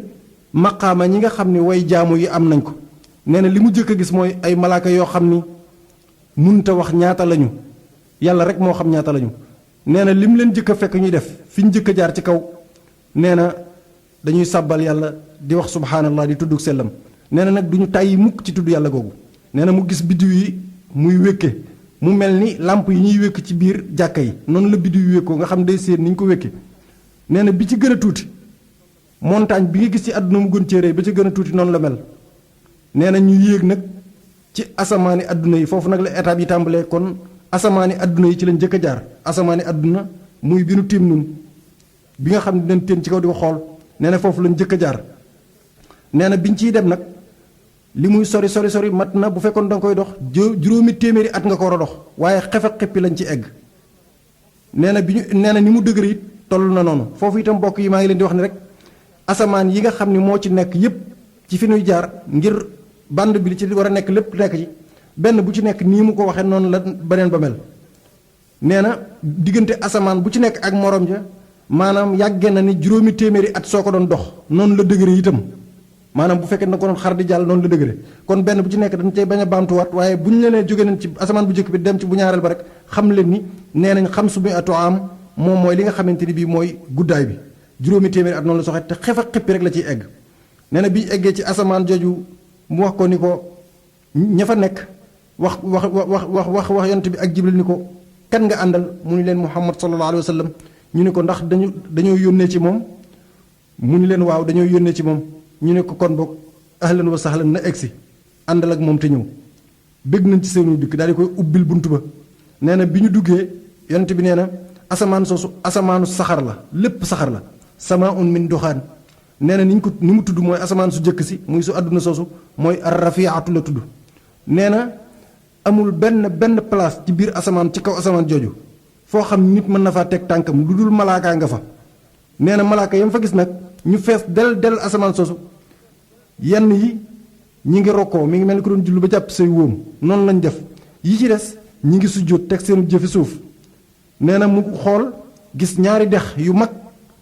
maqaama ñi nga xam ni way jaamu yi am nañ ko nee na li mu jëkk a gis mooy ay malaaka yoo xam ni munta wax ñaata lañu yàlla rek moo xam ñaata lañu nee na li mu leen jëkk a fekk ñuy def fi ñu jëkk a jaar ci kaw nee na dañuy sàbbal yàlla di wax subhaanallah di tudd sellam nee na nag du ñu tàyyi mukk ci tudd yàlla googu nee na mu gis biddiw yi muy wékke mu mel ni làmp yi ñuy wékk ci biir jàkka yi noonu la biddiw yi wékkoo nga xam day séen ni ñu ko wékke nee na bi ci gën a tuuti montagne bi nga gis ci àdduna mu gën cee rëy ba ci gën a tuuti noonu la mel nee na ñu yéeg nag ci asamaani àdduna yi foofu nag la étape yi tàmbalee kon asamaani àdduna yi ci lañ jëkk a jaar asamaani àdduna muy bi nu tiim nun bi nga xam ne dañ teen ci kaw di ko xool nee na foofu lañ jëkk a jaar nee na biñ ciy dem nag li muy sori sori sori mat na bu fekkoon da nga koy dox juróomi téeméeri at nga ko war a dox waaye xef ak xippi lañ ci egg nee na bi ñu nee na ni mu dëgër it toll na noonu foofu itam mbokk yi maa ngi leen di wax ni rek asamaan yi nga xam ni moo ci nekk yépp ci fi nuy jaar ngir bande bi li ci war a nekk lépp nekk ci benn bu ci nekk nii mu ko waxee noonu la beneen ba mel nee na diggante asamaan bu ci nekk ak morom ja maanaam yàgge na ni juróomi téeméeri at soo ko doon dox noonu la dëgëre itam maanaam bu fekkee na ko doon xar di jàll noonu la dëgëre kon benn bu ci nekk dañ cay bañ a baamtuwaat waaye bu ñu la nee jóge nañ ci asamaan bu njëkk bi dem ci bu ñaareel ba rek xam leen ni nee nañ xam su muy atu am moom mooy li nga xamante ni bii mooy guddaay bi juróomi téeméeri at noonu la soxee te xef ak xippi rek la ciy egg nee na bi ñu eggee ci asamaan jooju mu wax ko ni ko ña fa nekk wax yonent bi ak jibril ni ko kan nga àndal mu ni leen muhammad sallallahu alayhi wa sallam ñu ne ko ndax dañoo yónnee ci moom mu ni leen waaw dañoo yónnee ci moom ñu ne ko kon boog ahlan wa sahlan na egsi àndal ak moom te ñëw bëgg nañ ci seenu dikk daal di koy ubbil bunt ba nee na bi ñu duggee yonent bi nee na asamaan soosu asamaanu saxar la lépp saxar la samaun min duxaan nee na ni mu tudd mooy asamaan su jëkk si muy su àdduna soosu mooy arrafiatu la tudd nee na amul benn place ci biir asamaan ci kaw asamaan jooju foo xam nit mën na faa teg tànkam lu dul malaakaa nga fa nee na malaaka yam fa gis nag ñu fees del asamaan soosu yenn yi ñi ngi rokkoo mi ngi mel ni ko doon jullu ba jàpp say wóom noonu lañ def yi ci des ñi ngi sujjóot teg seen jëfi suuf nee na mu xool gis ñaari dex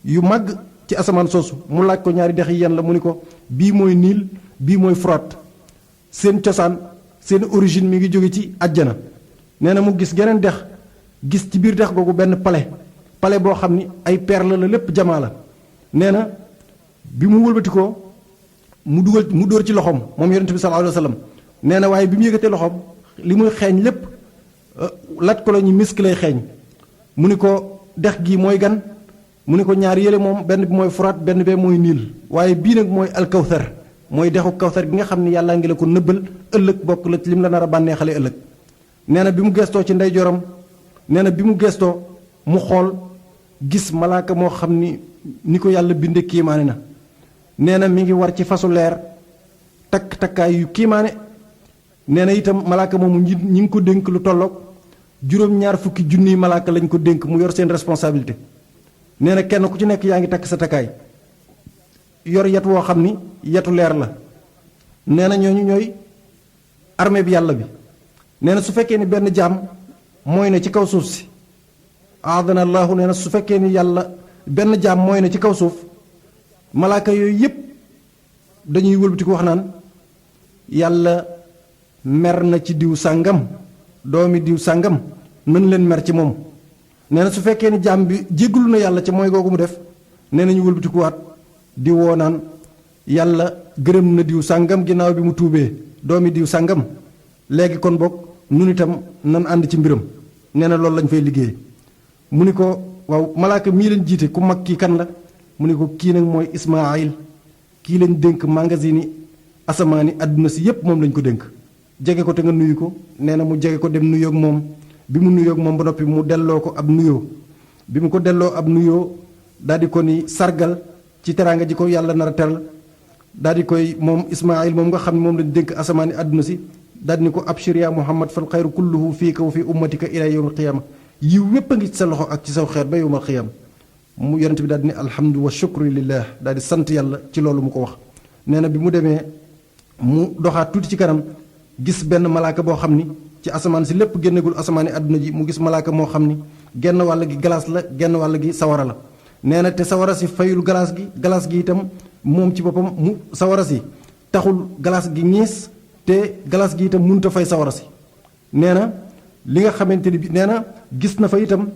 yu mag ci asamaan soosu mu laaj ko ñaari dex yi yan la mu ni ko bii mooy Niil bii mooy Furaat seen cosaan seen origine mi ngi jóge ci àjjana nee na mu gis geneen dex gis ci biir dex googu benn palais boo xam ni ay perle la lépp jamaa la nee na bi mu wëlbatikoo mu dóor ci loxoom moom yonent bi sallallahu alayhi wa sallam nee na waaye bi mu yëgatee loxoom li muy xeeñ lépp lat ko la ñu misk lay xeeñ mu ni ko dex gi mooy gan mu ni ko ñaar yële moom benn bi mooy Furaat benn bee mooy Niil waaye bii nag mooy alkawthar mooy dexu kawthar gi nga xam ni yàllaa ngi la ko nëbbal ëllëg bokk la ci lim la nar a bànneexale ëllëg nee na bi mu gestoo ci ndeyjooram nee na bi mu gestoo mu xool gis malaaka moo xam ni ko yàlla binde kiimaane na nee na mi ngi war ci fasu leer takkaay yu kiimaane nee na itam malaaka moomu ñi ngi ko dénk lu tolloog juróom-ñaar fukki junniy malaaka lañ ko dénk mu yor seen responsabilité nee na kenn ku ci nekk yaa ngi takk sa takkaay yor yat woo xam ni yatu leer la nee na ñooñu ñooy armée bi yàlla bi nee na su fekkee ni benn jaam mooy na ci kaw suuf si aadana allahu nee na su fekkee ni yàlla benn jaam mooy na ci kaw suuf malaaka yooyu yépp dañuy wëlbati ko wax naan yàlla mer na ci diw sàngam doomi diw sàngam nan leen mer ci moom nee na su fekkee ni jaam bi jéggalu na yàlla ca mooy googu mu def nee na ñu wëlbati ko waat di woo naan yàlla gërëm na diw sàngam ginnaaw bi mu tuubee doomi diw sàngam léegi kon boog nun itam nan ànd ci mbiram nee na loolu lañ fay liggéey mu ni ko waaw malaaka mii leen jiite ku mag kii kan la mu ni ko kii nag mooy Ismaayil kii lañ dénk magasini asamaani àdduna si yépp moom lañ ko dénk jege ko te nga nuyu ko nee na mu jege ko dem nuyoog moom bi mu nuyoog moom ba noppi mu delloo ko ab nuyoo bi mu ko delloo ab nuyoo daal di ko ni sargal ci teraanga ji ko yàlla nar a teral daal di koy moom Ismaayil moom nga xam ne moom lañ dénk asamaani àdduna si daal di ni ko abshir ya Muhammad fal xayru kulluhu fiika wa fi ummatika ila yawmil qiyaama yiw wépp a ngi ci sa loxo ak ci saw xeet ba yawmal qiyaama mu yonent bi daal di ne alhamdu wa shukru lillah daal di sant yàlla ci loolu mu ko wax. nee na bi mu demee mu doxaat tuuti ci kanam gis benn malaaka boo xam ni ci asamaan si lépp génnegul asamaani àdduna ji mu gis malaaka moo xam ni genn wàll gi galaas la genn wàll gi sawara la. nee na te sawara si fayul galaas gi itam moom ci boppam mu sawara si taxul galaas gi ñiis te galaas gi itam mënut a fay sawara si. nee na li nga xamante ni bi nee na gis na fa itam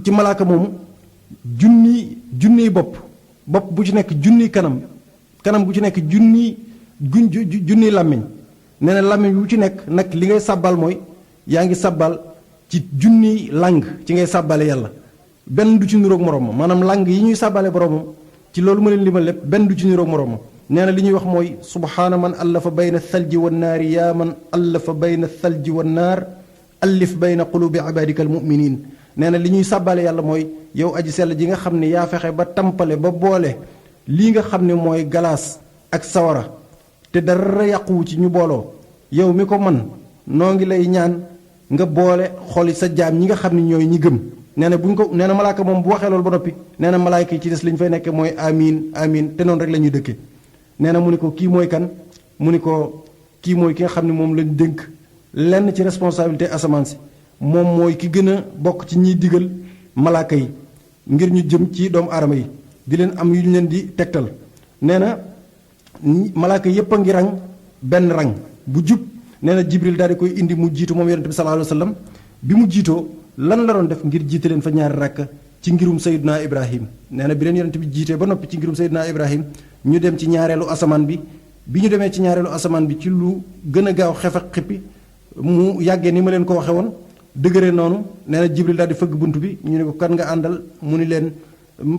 ci malaaka moomu junniy bopp bu ci nekk junniy kanam bu ci nekk junniy làmmiñ. nee na làmmiñ bu ci nekk nag li ngay sàbbal mooy yaa ngi sàbbal ci junniy làng ci ngay sàbbale yàlla benn du ci niroog moroomam maanaam làng yi ñuy sàbbale boromam ci loolu ma leen limal lépp benn du ci niroog moroomam. nee na li ñuy wax mooy subhaana man allafa bayna thalji wan naari yaa man allafa bayna thalji wan naar allif bayna qulubi ibadika al muminin. nee na li ñuy sàbbale yàlla mooy yow aji sell ji nga xam ne yaa fexe ba tampale ba boole lii nga xam ne mooy galaas ak sawara te dara yàquwu ci ñu booloo yow mi ko man noo ngi lay ñaan nga boole xoli sa jaam ñi nga xam ne ñooy ñi gëm. nee na nee na malaaka moom bu waxee loolu ba noppi nee na malaaka yi ci des li ñu fay nekkee mooy amiin amiin te noonu rek la ñuy dëkkee. nee na mu ni ko kii mooy kan mu ni ko kii mooy ki nga xam ne moom lañ dénk lenn ci responsabilité asamaan si moom mooy ki gën a bokk ci ñiy digal malaaka yi ngir ñu jëm ci doomu aadama yi di leen am yu ñu leen di tegtal. nee na malaaka yépp a ngi rang benn rang bu jub. nee na Jibril daal di koy indi mu jiitu moom yonente bi sallallahu alayhi wa sallam bi mu jiitoo lan la doon def ngir jiite leen fa ñaari rakk ci ngirum Seydina Ibrahim. nee na bi leen yonente bi jiitee ba noppi ci ngirum Seydina Ibrahim ñu dem ci ñaareelu asamaan bi ñu demee ci ñaareelu asamaan bi ci lu gën a gaaw xef ak xippi mu yàggee ni ma leen ko waxe woon dëgëre noonu. nee na Jibril daal di fëgg bunt bi ñu ne ko kan nga àndal mu ni leen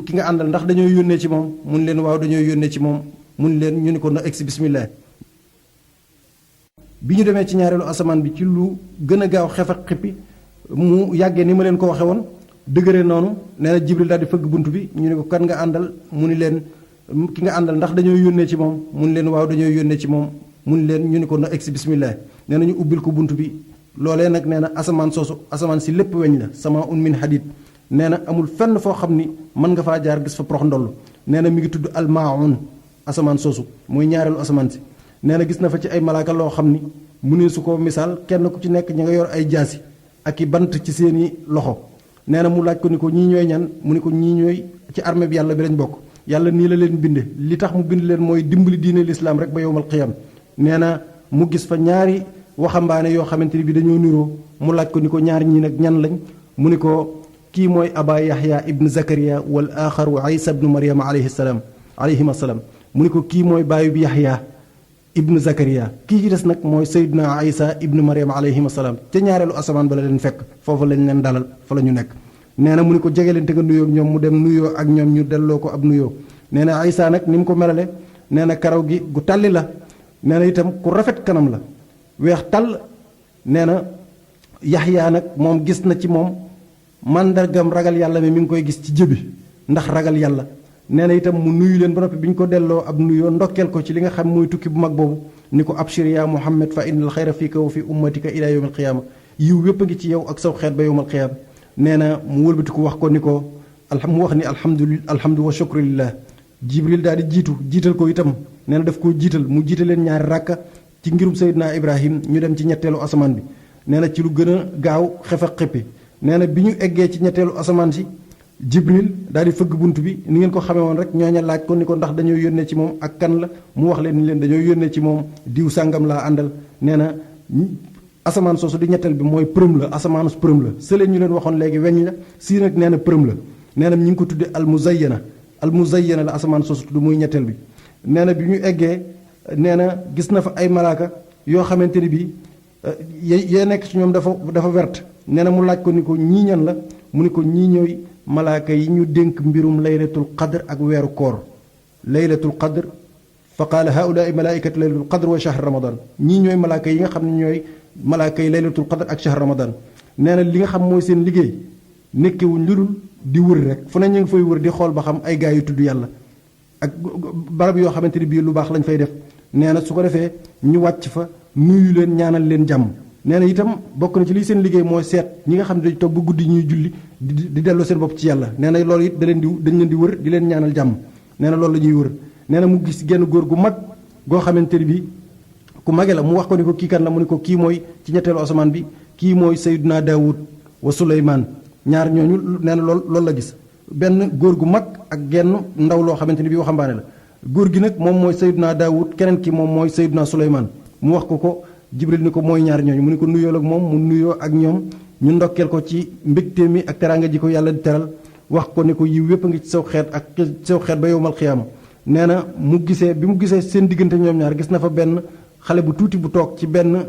ki nga àndal ndax dañoo yónnee ci moom mu ni leen waaw dañoo yónnee ci moom mu ni leen ñu ni ko na egsi bismillah. bi ñu demee ci ñaareelu asamaan bi ci lu gën a gaaw xef ak xippi mu yàggee ni ma leen ko waxe woon dëgëre noonu. nee na Jibril daal di fëgg bunt bi ñu ne ko kan nga àndal mu ni leen ki nga àndal ndax dañoo yónnee ci moom mu ni leen waaw dañoo yónnee ci moom mu ni leen ñu ni ko na egsi bismillah. nee na ñu ubbil ko bunt bi loolee nag nee na asamaan soosu asamaan si lépp weñ la sama un min hadid. nee na amul fenn foo xam ni mën nga faa jaar gis fa prox ndoll. nee na mi ngi tudd almaun asamaan soosu mooy ñaareelu asamaan si. nee na gis na fa ci ay malaaka loo xam ni mu ne su ko misaal kenn ku ci nekk ñi nga yor ay jaasi ak i bant ci seeni loxo. nee na mu laaj ko ni ko ñii ñooy ñan mu ni ko ñii ñooy ci armée bi yàlla bi lañ bokk. yàlla nii la leen binde li tax mu bind leen mooy dimbali diine lislaam rek ba yowmal qiyam. nee na mu gis fa ñaari waxambaane yoo xamante ni bi dañoo niroo mu laaj ko ni ko ñaar ñii nag ñan lañ mu ni ko kii mooy aba yahya ibn zakariya wal axaru isa ibnu maryama alayhima salaam mu ni ko kii mooy baayu bi yahya ibnu zakariya kii ci des nag mooy sayyiduna isa ibnu maryama alayhima salaam ca ñaareelu asamaan ba la leen fekk foofu lañ leen dalal fa la ñu nekk. nee na mu ni ko jege leen te nga nuyoo ak ñoom mu dem nuyoo ak ñoom ñu delloo ko ab nuyoo. nee na isa nag ni mu ko melale nee na karaw gi gu tàlli la. nee na itam ku rafet kanam la weex tàll. nee na yaxyaa nag moom gis na ci moom màndargam ragal yàlla mi ngi koy gis ci jëbi ndax ragal yàlla. nee na itam mu nuyu leen ba noppi bi ñu ko delloo ab nuyoo ndokkeel ko ci li nga xam mooy tukki bu mag boobu ni ko abshir ya muhammad fa innal xayra fiika wa fi ummatika ila yawmil qiyaama yiw wépp a ngi ci yow ak saw xeet ba yawmal qiyaama. nee na mu wëlbatiku wax ko ni ko mu wax ni alhamdu wa shukru lillah. Jibril daal di jiital ko itam nee na daf koo jiital mu jiital leen ñaari ràkka ci ngirum Seydina Ibrahim ñu dem ci ñetteelu asamaan bi. nee na ci lu gën a gaaw xef ak xippi. nee na bi ñu eggee ci ñetteelu asamaan si Jibril daal di fëgg bunt bi ni ngeen ko xamee woon rek ñooña laaj ko ni ko ndax dañoo yónnee ci moom ak kan la mu wax leen ni leen dañoo yónnee ci moom diw sàngam laa àndal. nee na asamaan soosu di ñetteel bi mooy përëm la asamaanu përëm la sële ñu leen waxoon léegi weñ la sii nag nee na përëm la. nee na ñu ngi ko tuddee almuzayyana la asamaan soosu tudd muy ñetteel bi. nee na bi ñu eggee nee na gis na fa ay malaaka yoo xamante ni bii yee nekk ci ñoom dafa wert. nee na mu laaj ko ni ko ñii ñan la mu ni ko ñii ñooy malaaka yi ñu dénk mbirum laylatul qadr ak weeru koor. laylatul qadr fa qaala haulaai malaaikatu laylatul qadr wa shahr ramadan ñii ñooy malaaka yi nga xam ne ñooy malaaka yi laylatul qadr ak shahr ramadan. nee na li nga xam mooy seen liggéey nekkewuñ lu dul di wër rek fu ne ñu ngi fay wër di xool ba xam ay gaa yu tudd yàlla ak barab yoo xamante ni bii lu baax lañ fay def nee na su ko defee ñu wàcc fa nuyu leen ñaanal leen jàmm. nee na itam bokk na ci liy seen liggéey mooy seet ñi nga xam ne dañ toog ba guddi ñuy julli di delloo seen bopp ci yàlla nee na loolu it dañ leen di wër di leen ñaanal jàmm nee na loolu la ñuy wër. nee na mu gis genn góor gu mag goo xamante ni bii ku mage la mu wax ko ni ko kii kan la mu ni ko kii mooy ci ñetteelu asamaan bi kii mooy Seydina Daawud wa Suleymaan ñaar ñooñu nee na loolu la gis benn góor gu mag ak genn ndaw loo xamante ni bii waxambaane la góor gi nag moom mooy Seydina Daawud keneen ki moom mooy Seydina Suleymaan mu wax ko Jibril ni ko mooy ñaar ñooñu mu ni ko nuyoo ak moom mu nuyoo ak ñoom ñu ndokkeel ko ci mbégte mi ak teraanga ji ko yàlla di teral wax ko ni ko yiw yépp a ngi ci saw xeet ak saw xeet ba yowmal xiyaama nee na bi mu gisee seen diggante ñoom ñaar gis na fa benn xale bu tuuti bu toog ci benn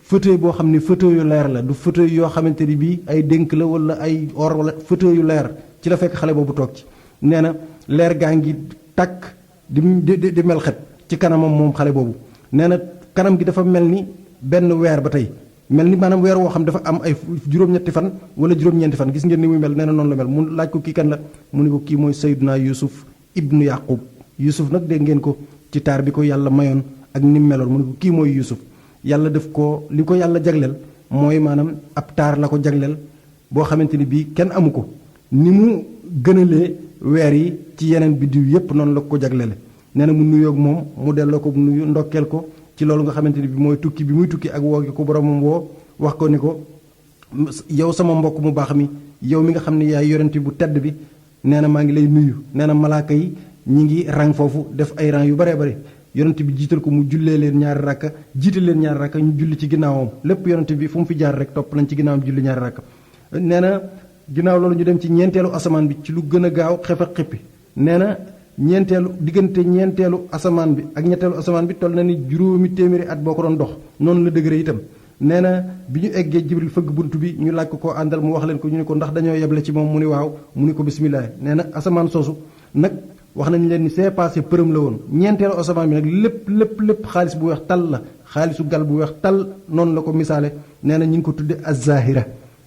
fauteuil boo xam ne fauteuil yu leer la du fauteuil yoo xamante ni bii ay dénk la wala ay or wala fauteuil yu leer ci la fekk xale boobu toog ci nee na leer gaa ngi takk di mel xet ci kanamam moom xale boobu nee na kanam gi dafa mel ni benn weer ba tey mel ni maanaam weer woo xam dafa am ay juróom-ñetti fan wala juróom-ñeenti fan gis ngeen ni muy mel nee na noonu la mel mu laaj ko kii kan la mu ni ko kii mooy Seydina Yusuf ibnu Yaqub Yusuf nag dégg ngeen ko ci taar bi ko yàlla mayoon ak ni mu meloon mu ne ko kii mooy Yusuf yàlla def ko li ko yàlla jagleel mooy maanaam ab taar la ko jagleel boo xamante ni bii kenn amu ko ni mu gënalee weer yi ci yeneen biddiw yépp noonu la ko jagleele nee na mu nuyoog moom mu delloo ko nuyu ndokkeel ko ci loolu nga xamante ni bi mooy tukki bi muy tukki ak woo gi ko boromam woo wax ko ni ko yow sama mbokk mu baax mi yow mi nga xam ne yaay yorenti bu tedd bi nee na maa ngi lay nuyu nee na malaaka yi ñi ngi rang foofu def ay rang yu baree bare yonent bi jiital ko mu jullee leen ñaari rakka jiital leen ñaari rakka ñu julli ci ginnaawam lépp yonent bi fu mu fi jaar rek topp nañ ci ginnaawam julli ñaari rakka nee na ginnaaw loolu ñu dem ci ñeenteelu asamaan bi ci lu gën a gaaw xef ak xippi nee na diggante ñeenteelu asamaan bi ak ñetteelu asamaan bi toll na ni juróomi téeméeri at boo ko doon dox noonu la dëgëre itam nee na bi ñu eggee Jibril fëgg bunt bi ñu laaj ko àndal mu wax leen ko ñu ne ko ndax dañoo yeble ci moom mu ni waaw mu ni ko bisimilah nee na asamaan soosu nag wax nañ leen ni c'est passé përëm la woon ñeenteelu asamaan bi nag lépp xaalis bu weex tal la xaalisu gal bu weex tal noonu la ko misaale nee na ñu ngi ko tudde az-zahira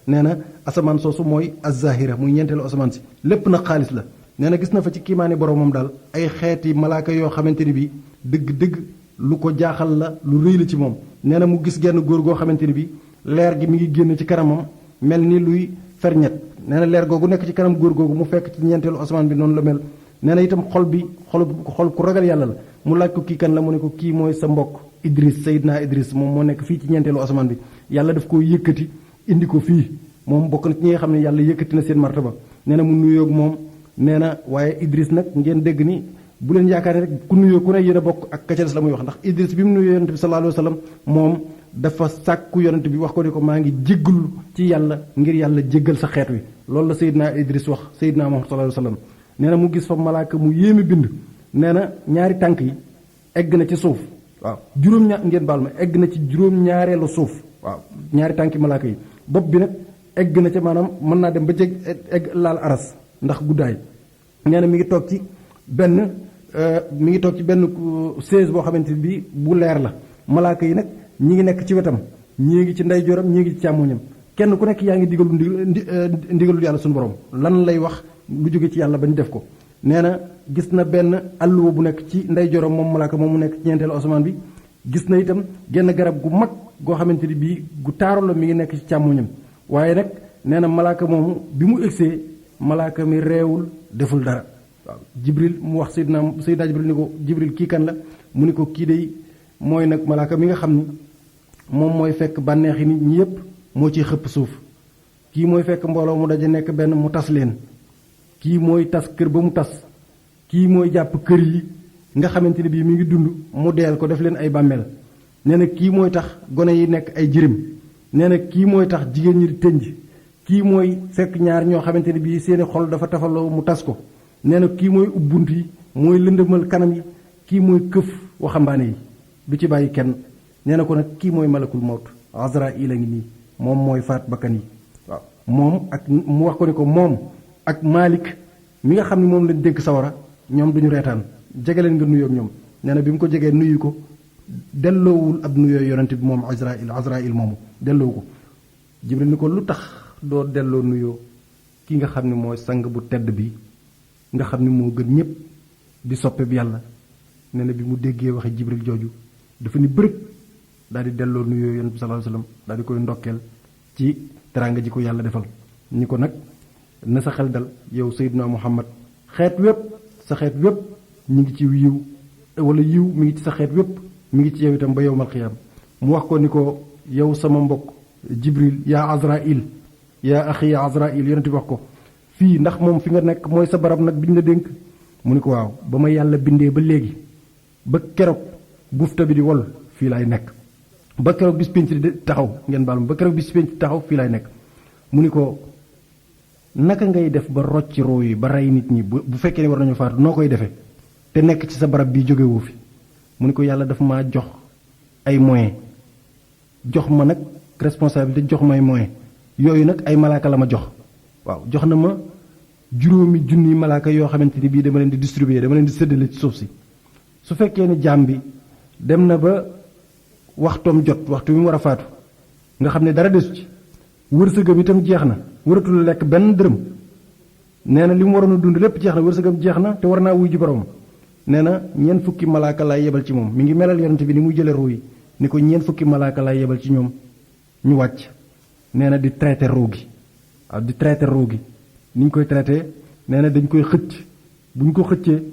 nee na asamaan soosu mooy az-zahira muy ñeenteelu asamaan si lépp nag xaalis la nee na gis na fa ci kiimaani boromam daal ay xeeti malaaka yoo xamante ni bi dëgg-dëgg lu ko jaaxal la lu rëy la ci moom nee na mu gis genn góor goo xamante ni bi leer gi mi ngi génn ci kanamam mel ni luy ferñet nee na leer googu nekk ci kanam góor googu mu fekk ci ñeenteelu asamaan bi noonu la mel nee na itam xol ku ragal yàlla la mu laaj ko kii kan la mu ne ko kii mooy sa mbokk Idris Seydina Idris moom moo nekk fii ci ñeenteelu asamaan bi yàlla daf koo yëkkati indi ko fii moom bokk na ci ñi nga xam ne yàlla yëkkati na seen martaba nee na mu nuyoog moom nee na waaye Idris nag ngeen dégg ni bu leen yaakaar ne rek ku nuyoo ku ne yéen a bokk ak ka ca des la muy wax ndax Idris bi mu nuyoo yonent bi sallallahu alayhi wa sallam moom dafa sàkku yonent bi wax ko ni ko maa ngi jéggalu ci yàlla ngir yàlla jéggal sa xeet wi loolu la Seydina Idris wax Seydina Muhammad sallallahu alayhi wa sallam nee na mu gis fa malaaka mu yéeme bind nee na ñaari tànk yi egg na ci suuf waaw ngeen baal ma egg na ci juróom-ñaareelu suuf waaw ñaari tànki malaaka yi bopp bi nag egg na ca maanaam mën naa dem ba jeg egg laal aras ndax guddaay nee na mi ngi toog ci benn chaise boo xamante ni bii bu leer la malaaka yi nag ñi ngi nekk ci wetam ñii ngi ci ndeyjooram ñii ngi ci càmmoñam kenn ku nekk yaa ngi ndigalul yàlla suñu borom lan lay wax lu jóge ci yàlla ba ñu def ko nee na gis na benn alluwa bu nekk ci ndeyjooram moom malaaka moom mu nekk ci ñeenteelu asamaan bi gis na itam genn garab gu mag goo xamante ni bii gu taaru la mi ngi nekk ci càmmoñam waaye nag nee na malaaka moomu bi mu egsee malaaka mi reewul deful dara waaw Jibril mu wax Seydina Jibril ni ko Jibril kii kan la mu ni ko kii day mooy nag malaaka mi nga xam ni moom mooy fekk bànneexi nit ñi yépp moo ciy xëpp suuf kii mooy fekk mbooloo mu daje nekk benn mu tas leen kii mooy tas kër ba mu tas kii mooy jàpp kër yi nga xamante ne bii mi ngi dund mu deel ko def leen ay bàmmeel nee na kii mooy tax gone yi nekk ay jirim nee na kii mooy tax jigéen ñi di tënj kii mooy fekk ñaar ñoo xamante ne bii seeni xol dafa tafaloo mu tas ko nee na kii mooy ubbunt yi mooy lëndëmal kanam yi kii mooy këf waxambaane yi du ci bàyyi kenn nee na ko nag kii mooy malakul mawt Azraïl a ngi nii moom mooy faat bakkan yi waaw moom ak mu wax ko ni ko moom ak Malik mi nga xam ne moom lañ dénk sawara ñoom duñu reetaan jege leen nga nuyoo ak ñoom nee na bi mu ko jegee nuyu ko delloowul ab nuyoo yonent bi moom Azraïl moomu delloowu ko Jibril ni ko lu tax doo delloo nuyoo ki nga xam ne mooy sang bu tedd bi nga xam ne moo gën ñépp di soppe bi yàlla nee na bi mu déggee waxe Jibril jooju dafa ni bërëg daal di delloo nuyoo yonent bi sallallahu alayhi wasallam daal di koy ndokkeel ci teraanga ji ko yàlla defal ni ko nag na sa xel dal yow Seydina Muhammad xeet wépp sa xeet wépp ñu ngi ci yiw wala yiw mi ngi ci sa xeet wépp mi ngi ci yow itam ba yowmal xiyaam mu wax ko ni ko yow sama mbokk Jibril yaa Azraïl yaa axi yaa Azraïl yonent bi wax ko fii ndax moom fi nga nekk mooy sa barab nag bi ñu la dénk mu ni ko waaw ba ma yàlla bindee ba léegi ba keroog bufta bi di wol fii laay nekk ba keroog bis pénc di taxaw ngeen baal ma ba keroog bis pénc taxaw fii laay nekk mu ni ko naka ngay def ba rocci roo yi ba rey nit ñi bu fekkee ne war nañu faatu noo koy defee te nekk ci sa barab bi jóge woo fi mu ni ko yàlla dafa maa jox ay moyens jox ma nag responsabilité jox may moyens yooyu nag ay malaaka la ma jox waaw jox na ma juróomi junni malaaka yoo xamante ni bii dama leen di distribuer dama leen di séddale ci suuf si su fekkee ne jaam bi dem na ba waxtoom jot waxtu bi mu war a faatu nga xam ne dara desu ci wërsëgam itam jeex na waratul lekk benn dërëm nee na li mu waroon a dund lépp jeex na wërsëgam jeex na te war naa wuy ji borom nee na ñeent fukki malaaka laay yebal ci moom mi ngi melal yonent bi ni muy jële ruu yi ni ko ñeent fukki malaaka laay yebal ci ñoom ñu wàcc nee na di traité ruu gi waaw di traité ruu gi ni ñu koy traité nee na dañ koy xëcc bu ñu ko xëccee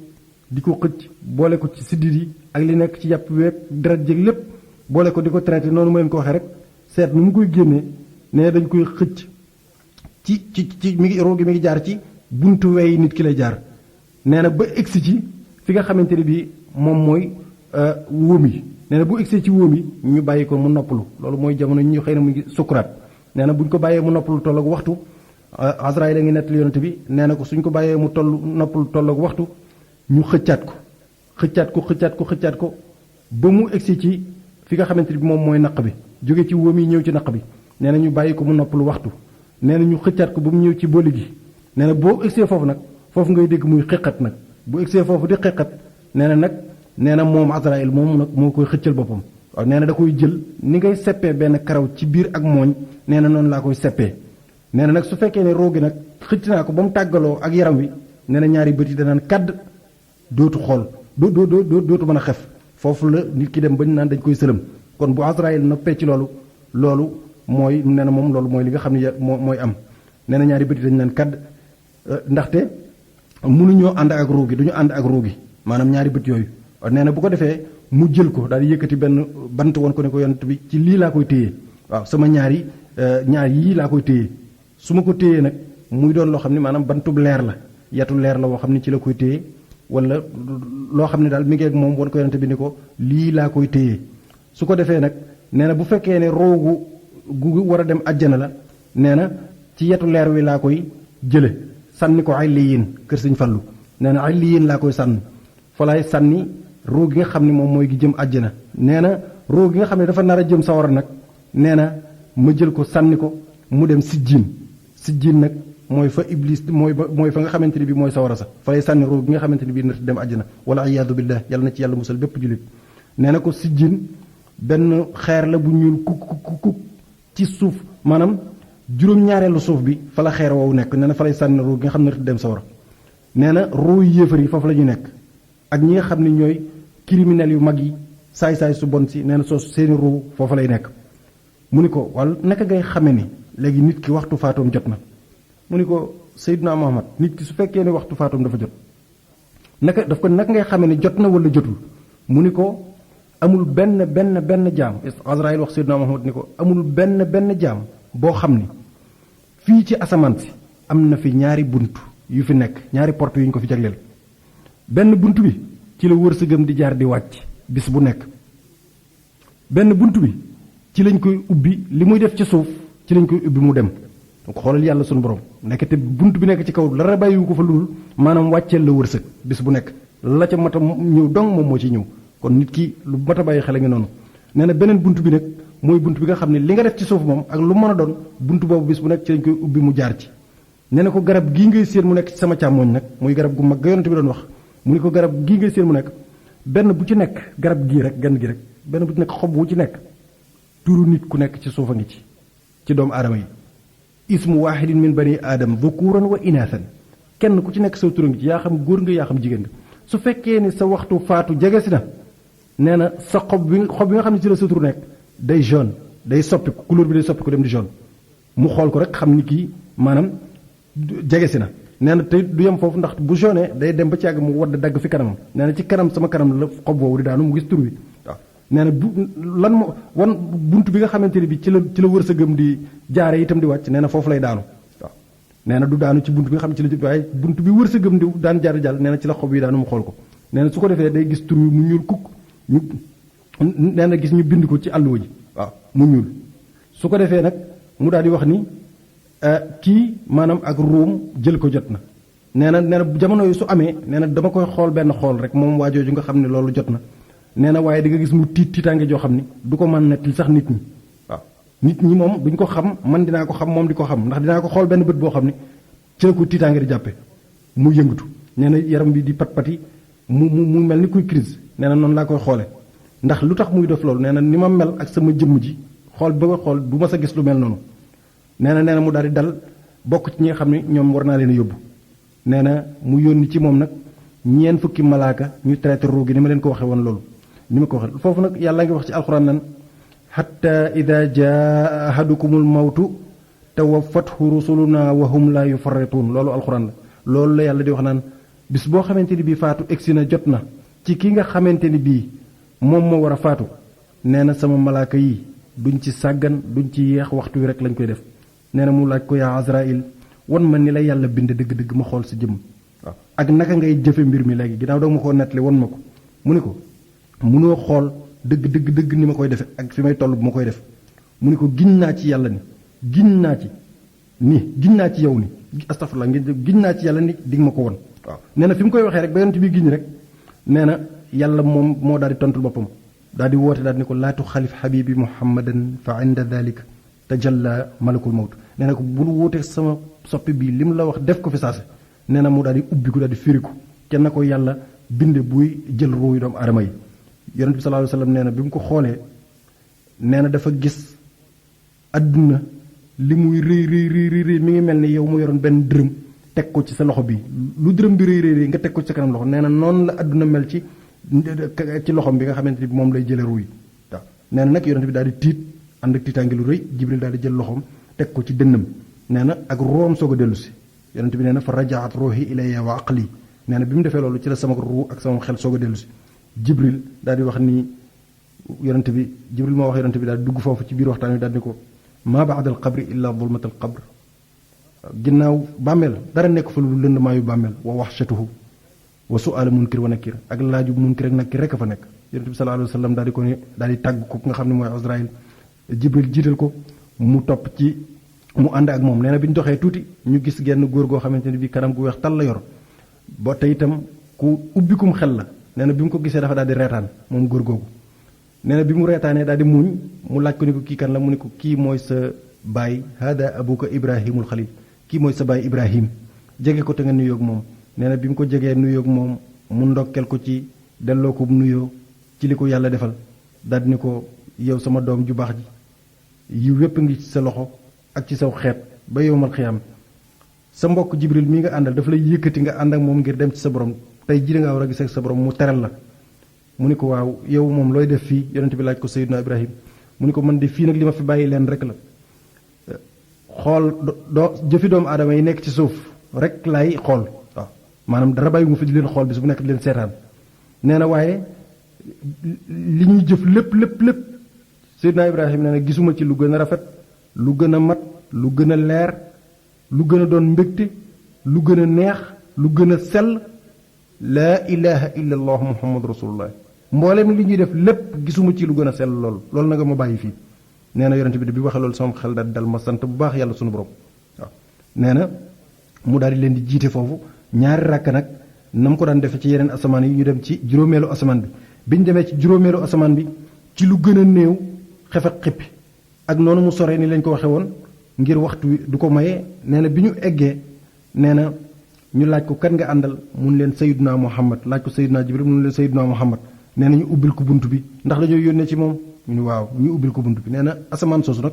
di ko xëcc boole ko ci siddit yi ak li nekk ci yàpp week deret jég lépp boole ko di ko traité noonu ma leen ko waxee rek seet nu mu koy génnee nee na dañ koy xëcc ci mi ngi ruu gi mi ngi jaar ci buntu wey nit ki lay jaar nee na ba egsi ci fi nga xamante ni bii moom mooy wóom yi nee na bu egsee ci wóom yi ñu bàyyi ko mu noppalu loolu mooy jamono ñu xëy na mu ngi sukuraat nee na bu ñu ko bàyyee mu noppalu tolloog waxtu Azraïl a ngi nettali yonent bi nee na ko suñ ko bàyyee mu noppalu tolloog waxtu ñu xëccaat ko ba mu egsi ci fi nga xamante ni bi moom mooy naq bi jóge ci wóom yi ñëw ci naq bi nee na ñu bàyyi ko mu noppalu waxtu nee na ñu xëccaat ko ba mu ñëw ci booli gi nee na boo egsee foofu nag foofu ngay dégg muy xeqat nag bu egsee foofu di xeqat nee na nag nee na moom Azraïl moom nag moo koy xëccal boppam waaw nee na da koy jël ni ngay seppee benn karaw ci biir ak mooñ nee na noonu laa koy seppee nee na nag su fekkee ne roogi nag xëcc naa ko ba mu tàggaloo ak yaram wi nee na ñaari bët yi danaan kàdd dootu xool dootu mën a xef foofu la nit ki dem ba ñu naan dañ koy sëlëm kon bu Azraïl noppee ci loolu mooy nee na moom loolu mooy li nga xam ne mooy am nee na ñaari bët yi dañu naan kàdd ndaxte mënuñoo ànd ak ruu gi duñu ànd ak ruu gi maanaam ñaari bët yooyu nee na bu ko defee mu jël ko daal di yëkkati benn bant woon ko ne ko yonent bi ci lii laa koy téye waaw sama ñaar yii laa koy téye su ma ko téyee nag muy doon loo xam ne maanaam bantub leer la yatu leer la woo xam ne ci la koy téye wala loo xam ne daal mi ngi ak moom woon ko yonent bi ni ko lii laa koy téye su ko defee nag nee na bu fekkee ne roogu gu war a dem àjjana la nee na ci yetu leer wi laa koy jële sànni ko illiyin kër Sëñ Fallu nee na illiyin laa koy sànni fa laay sànni roo gi nga xam ne moom mooy gi jëm àjjana nee na roo gi nga xam ne dafa nar a jëm sawara nag nee na ma jël ko sànni ko mu dem sijjiin nag mooy fa iblis mooy fa nga xamante ni bi mooy sawara sax fa lay sànni roo gi nga xamante ni bii nar dem àjjana wala iyaadu billah yàlla na ci yàlla musal bépp jullit nee na ko sijjiin benn xeer la bu ñuul kuk ci suuf maanaam juróom-ñaareelu suuf bi fa la xeer woowu nekk nee na fa lay sànni roo gi nga xam ne nar dem sawara nee na roo yéefar yi foofu la ñu nekk ak ñi nga xam ne ñooy criminels yu mag yi saay-saay su bon si nee na soosu seeni ruu foofu lay nekk mu ni ko wala naka ngay xame ni léegi nit ki waxtu faatoom jot na mu ni ko Seydina Muhammad nit ki su fekkee ne waxtu faatoom dafa jot naka ngay xame ni jot na wala jotul mu ni ko amul benn jaam Azraïl wax Seydina Muhammad ni ko amul benn jaam boo xam ni fii ci asamaan si am na fi ñaari bunt yu fi nekk ñaari porte yu ñu ko fi jagleel benn bunt bi ci la wërsëgam di jaar di wàcc bis bu nekk benn bunt bi ci lañ koy ubbi li muy def ci suuf ci lañ koy ubbi mu dem donc xoolal yàlla sunu borom nekk te bunt bi nekk ci kaw dara bàyyiwu ko fa lul maanaam wàcceel la wërsëg bis bu nekk la ca mat a ñëw dong moom moo ci ñëw kon nit ki lu mat a bàyyi xel a ngi noonu nee na beneen bunt bi nag mooy bunt bi nga xam ne li nga def ci suuf moom ak lu mën a doon bunt boobu bis bu nekk ci lañ koy ubbi mu jaar ci nee na ko garab gii ngay séen mu nekk ci sama càmmooñ nag muy garab gu mag ga yonent bi doon wax mu ni ko garab gii ngay séen mu nekk benn bu ci nekk garab gii rek genn gi rek benn bu ci nekk xob wu ci nekk turu nit ku nekk ci suuf a ngi ci doomu aadama yi ismu waahidin min bani aadam dhukuran wa inathan kenn ku ci nekk saw tur a ngi ci yaa xam góor nga yaa xam jigéen nga su fekkee ni sa waxtu faatu jege si na nee na sa xob bi nga xam ne ci la sa tur nekk day jaune day soppiku couleur bi day soppiku dem di jaune mu xool ko rek xam ni kii maanaam jege si na nee na te du yem foofu ndax bu jaune day dem ba ci yàgg mu wadd dagg fi kanamam nee na ci kanam sama kanam la xob boobu di daanu mu gis tur wi waaw nee na lan moo wan bunt bi nga xamante ni bi ci la wërsëgam di jaare itam di wàcc nee na foofu lay daanu waaw nee na du daanu ci bunt bi nga xam ne ci la jub waaye bunt bi wërsëgam di daan jaar jàll nee na ci la xob yi daanu mu xool ko nee na su ko defee day gis tur wi mu ñuul kukk ñu nee na gis ñu bind ko ci àlluwa ji waaw mu ñuul su ko defee nag mu daal di wax ni kii maanaam ak ruum jël ko jot na nee na jamono yu su amee nee na dama koy xool benn xool rek moom waajooju nga xam ne loolu jot na nee na waaye di nga gis mu tiitaange joo xam ni du ko mën nettali sax nit ñi waaw nit ñi moom duñ ko xam man dinaa ko xam moom di ko xam ndax dinaa ko xool benn bët boo xam ni ci la ko tiitaange di jàppe mu yëngatu nee na yaram bi di pat-pati mu mel ni kuy crise nee na noonu laa koy xoole ndax lu tax muy def loolu nee na ni ma mel ak sama jëmm ji xool ba nga xool du ma sa gis lu mel noonu nee na mu daal di dal bokk ci ñi nga xam ne ñoom war naa leen yóbbu nee na mu yónni ci moom nag ñeen fukki malaaka ñu traité ruu gi ni ma leen ko waxee woon loolu ni ma ko waxee foofu nag yàlla ngi wax ci alxuraan nan xatta ida jaa ahadukumul mawtu tawaffathu rusuluna wa hum la yufarrituun loolu alxuraan la loolu la yàlla di wax naan bis boo xamante ni bii faatu egsi na jot na ci ki nga xamante ni bii moom moo war a faatu nee na sama malaaka yi duñ ci sàggan duñ ci yeex waxtu wi rek lañ koy def nee na mu laaj ko yaa Azraïl wan ma ni la yàlla bind dëgg-dëgg ma xool sa jëmm waaw ak naka ngay jëfe mbir mi léegi ginnaaw danga ma koo nettali wan ma ko mu ni ko munoo xool dëgg ni ma koy defe ak fi may toll bu ma koy def mu ni ko giñ naa ci yàlla ni giñ naa ci yow ni astafurlah giñ naa ci yàlla ni dig ma ko won waaw nee na fi mu koy waxee rek ba yonent bi giñ rek nee na yàlla moom moo daal di tontul boppam daal di woote daal di ne ko laatu xalif xabibi muhammadan fa inda dalika tajalla malakul mawt nee na ko bul wuute sama soppi bii li mu la wax def ko fi saase nee na mu daal di ubbi ko daal di firiku kenn na ko yàlla binde buy jël ruuy doomu aadama yi yonent bi sallallahu alayhi wasallam nee na bi mu ko xoolee nee na dafa gis adduna li muy rëy mi ngi mel ni yow mu yoroon benn dërëm teg ko ci sa loxo bi lu dërëm bi rëy nga teg ko ci sa kanam loxo nee na noonu la adduna mel ci loxom bi nga xamante ni moom lay jële ruuy waaw nee na nag yonent bi daal di tiit ànd ak tiitaange lu rëy jibril daal di jël loxoom teg ko ci dënnam nee na ak room soog a dellu si yonent bi nee na fa rajaat ruuhi ilayya wa aqli nee na bi mu defee loolu ci la sama ruu ak sama xel soog a dellu si jibril daal di wax ni yonent bi jibril moo wax yonent bi daal di dugg foofu ci biir waxtaan wi daal di ko maa ba'da al qabri illa zulmat al qabr ginnaaw bàmmeel dara nekk fa lu lëndmaayu bàmmeel wa waxshatuhu wa su'aal munkir wa nakir ak laaju munkir ak nakir rekk fa nekk yonent bi sallallahu alayhi wa sallam daal di ko ne daal di tàgg ko nga xam ne mooy Azraïl jibril jiital ko mu topp ci mu ànd ak moom nee na bi ñu doxee tuuti ñu gis genn góor goo xamante ne bii kanam gu weex tal la yor ba tey itam ku ubbikum xel la nee na bi mu ko gisee dafa daal di reetaan moom góor googu nee na bi mu reetaanee daal di muuñ mu laaj ko ni ko kii kan la mu ne ko kii mooy sa baay hada abuka ibrahimul xalil kii mooy sa baay ibrahim jege ko te nga nuyoog moom nee na bi mu ko jegee nuyoog moom mu ndokkel ko ci delloo ko nuyoo ci li ko yàlla defal daal di ni ko yow sama doom ju baax ji yiw wépp ngi ci sa loxo ak ci saw xeet ba yowmal xiyaam sa mbokk jibril mi nga àndal dafa lay yëkkati nga ànd ak moom ngir dem ci sa borom tey ji da ngaa war a gis ak sa borom mu teral la mu ni ko waaw yow moom looy def fii yonent bi laaj ko Seydina Ibrahim mu ni ko man de fii nag li ma fi bàyyi leen rek la xool jëfi doomu aadama yi nekk ci suuf rek laay xool waaw maanaam dara bàyyi mu fi di leen xool bis bu nekk di leen seetaan nee na waaye li ñuy jëf lépp Seydina Ibrahim nee na gisuma ci lu gën a rafet lu gën a mat lu gën a leer lu gën a doon mbégte lu gën a neex lu gën a sell laa ilaha illa allah muhammadu rasulullah mboolem li ñuy def lépp gisuma ci lu gën a sell loolu na nga ma bàyyi fii nee na yonent bi bi waxee loolu sama xel dal ma sant bu baax yàlla sunu borom waaw nee na mu daal di leen di jiite foofu ñaari rakk nag na mu ko daan defee ci yeneen asamaan yi ñu dem ci juróomeelu asamaan bi bi ñu demee ci juróomeelu asamaan bi ci lu gën a néew xef ak xippi ak noonu mu sore ni lañ ko waxee woon ngir waxtu wi du ko maye nee na bi ñu eggee nee na ñu laaj ko kan nga àndal mun leen Sayyiduna Muhammad laaj ko Sayyiduna Jibril mun leen Sayyiduna Muhammad nee na ñu ubbil ko bunt bi ndax dañoo yónnee ci moom ñu ni waaw ñu ubbil ko bunt bi nee na asamaan soosu nag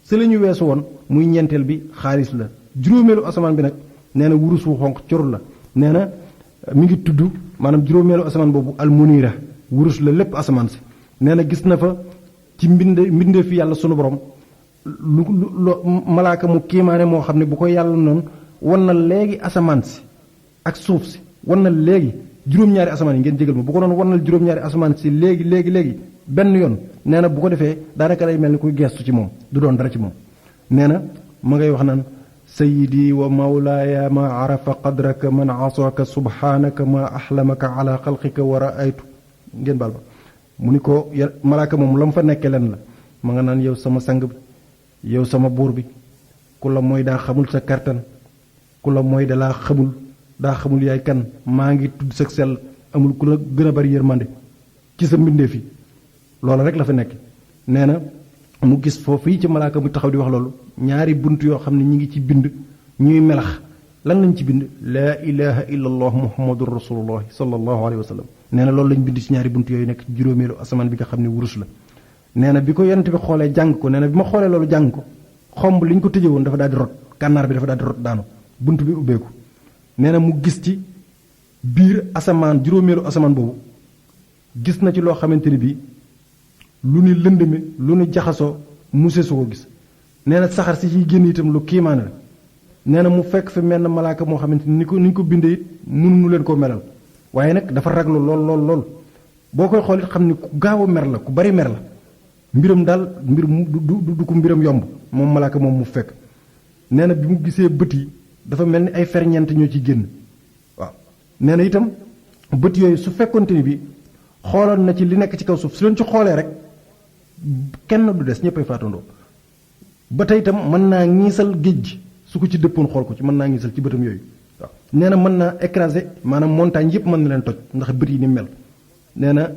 si la ñu weesu woon muy ñeenteel bi xaalis la juróomeelu asamaan bi nag nee na wurus wu xonq cor la nee na mi ngi tudd maanaam juróomeelu asamaan boobu almunira wurus la lépp asamaan si nee na gis na fa ci mbinde fi yàlla sunu borom lu malaaka mu kiimaane moo xam ne bu ko yàlla noonu wan na léegi asamaan si ak suuf si wan na léegi juróom-ñaari asamaan yi ngeen jégal ma bu ko doon wan na juróom-ñaari asamaan si léegi benn yoon nee na bu ko defee daanaka day mel ni kuy geestu ci moom du doon dara ci moom nee na ma ngay wax naan sayidi wa mawlaaya ma arafa qadraka man asaka subhanaka ma ahlamaka ala xalqika wa raaytu ngeen baal ba mu ni ko malaaka moom la mu fa nekkee len la ma nga naan yow sama sang bi yow sama buur bi ku la mooy daa xamul sa kartan ku la mooy dalaa xamul daa xamul yaay kan maa ngi tudd sa sell amul ku la gën a bari yërmande ci sa mbindeef yi loola rek la fa nekk nee na mu gis foofu yi ci malaaka mu taxaw di wax loolu ñaari bunt yoo xam ne ñi ngi ci bind ñuy melax lan lañ ci bind laa ilaha illa allah muhammadun rasulullah sallallahu alayhi wa sallam nee na loolu lañ bind ci ñaari bunt yooyu nekk ci juróomeelu asamaan bi nga xam ne wurus la nee na bi ko yonent bi xoolee jàng ko nee na bi ma xoolee loolu jàng ko xomb li ñu ko tëjee woon dafa daal di rot gànnaar bi dafa daal di rot daanu bunt bi ubbeeku nee na mu gis ci biir asamaan juróomeelu asamaan boobu gis na ci loo xamante ni bii lu ni lëndëme lu ni jaxasoo muse su ko gis nee na saxar si ciy génn itam lu kiimaane la nee na mu fekk fi mel na malaaka moo xamante ni ñu ko bindee it mënuñu leen koo melal waaye nag dafa raglu lool boo koy xool it xam ni ku gaaw a mer la ku bari mer la mbiram daal mbir mu du ko mbiram yomb moom malaaka moom mu fekk nee na bi mu gisee bët yi dafa mel ni ay ferñeent ñoo ci génn waaw nee na itam bët yooyu su fekkonte ni bi xooloon na ci li nekk ci kaw suuf su leen ci xoolee rek kenn du des ñëppay faatandoo ba tey itam mën naa ngiisal géej gi su ko ci dëppoon xool ko ci mën naa ngiisal ci bëtam yooyu waaw nee na mën naa écraser maanaam montagne yëpp mën na leen toj ndax bët yi ni mel nee na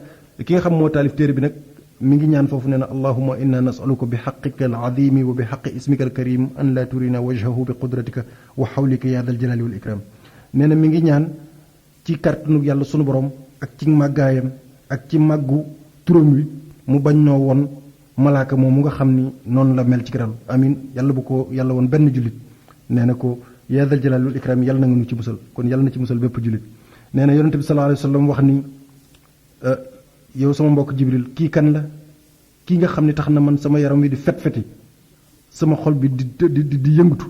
ki nga xam moo taalif téere bi nag mi ngi ñaan foofu nee na allahumma inna nasaluka bi xaqika al azimi wa bi xaqi ismika al karim an la turina wajhahu bi qudratika wa xawlika ya dal jalali wal ikram nee na mi ngi ñaan ci kàttanu yàlla sunu borom ak ci màggaayam ak ci màggu turam wi mu bañ noo woon malaaka moom mu nga xam ni noonu la mel ci kiral amin yàlla bu ko yàlla woon benn jullit nee na ko yaa dal jalali wal ikram yàlla na nga nu ci musal kon yàlla na ci musal bépp jullit nee na yonente bi sallallahu alayhi wa sallam wax ni yow sama mbokk jibril kii kan la kii nga xam ne tax na man sama yaram wi di fet-feti sama xol bi di yëngatu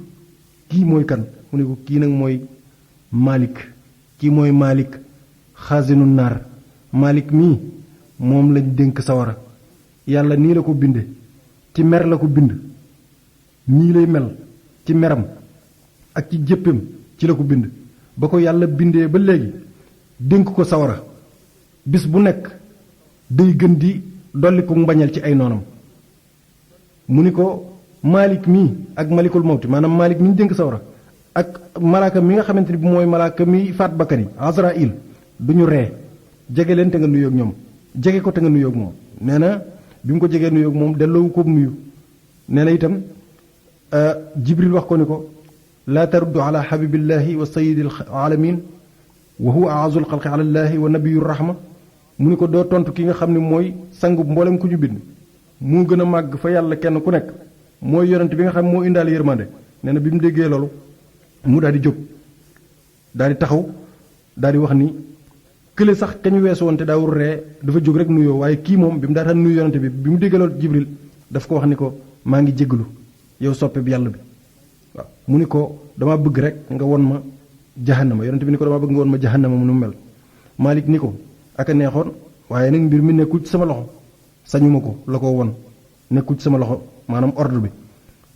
kii mooy kan mu ne ko kii nag mooy malik kii mooy malik xaasinu naar malik mii moom lañ dénk sawara yàlla nii la ko binde ci mer la ko bind nii lay mel ci meram ak ci jëppam ci la ko bind ba ko yàlla bindee ba léegi dénk ko sawara bis bu nekk day gën di dolli ko mbañal ci ay noonam mu ni ko maalik mii ak malikul mawti maanaam maalik mi ñu dénk sawara ak malaaka mi nga xamante ni bi mooy malaaka mi faat bakkan yi Azraïl du ñu ree jege leen te nga nuyoog ñoom jege ko te nga nuyoog moom nee na bi mu ko jegee nuyoog moom delloowu ko nuyu nee na itam jibril wax ko ni ko laa taruddu ala habibillahi wa sayidil alamin wa huwa aazul xalqi ala llahi wa nabiyu rahma mu ni ko doo tontu ki nga xam ne mooy sangu mboolem ku ñu bind moo gën a màgg fa yàlla kenn ku nekk mooy yonent bi nga xam moo indaale yërmande nee na bi mu déggee loolu mu daal di jóg daal di taxaw daal di wax ni kële sax kañu weesu woon te daawul ree dafa jóg rek nuyoo waaye kii moom bi mu daataan nuyu yonent bi mu déggee loolu jibril daf ko wax ni ko maa ngi jéggalu yow soppe bi yàlla bi waaw mu ni ko dama bëgg rek nga won ma jahannama yonent bi ni ko dama bëgg nga won ma jahannama mu nu mel Malik ni ko ak a neexoon waaye nag mbir mi nekkul ci sama loxo sañuma ko la ko won nekkul ci sama loxo maanaam ordre bi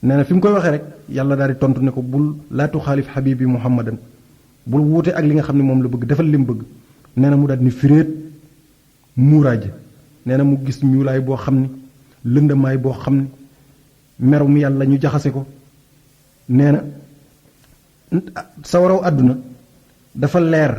nee na fi mu koy waxee rek yàlla daal di tontu ne ko bul laatu xaalif habibi muhammadan bul wuute ak li nga xam ne moom la bëgg defal li mu bëgg nee na mu daal ni firéet muuraay nee na mu gis ñuulaay boo xam ni lëndamaay boo xam ni merum yàlla ñu jaxase ko nee na sawaraw àdduna dafa leer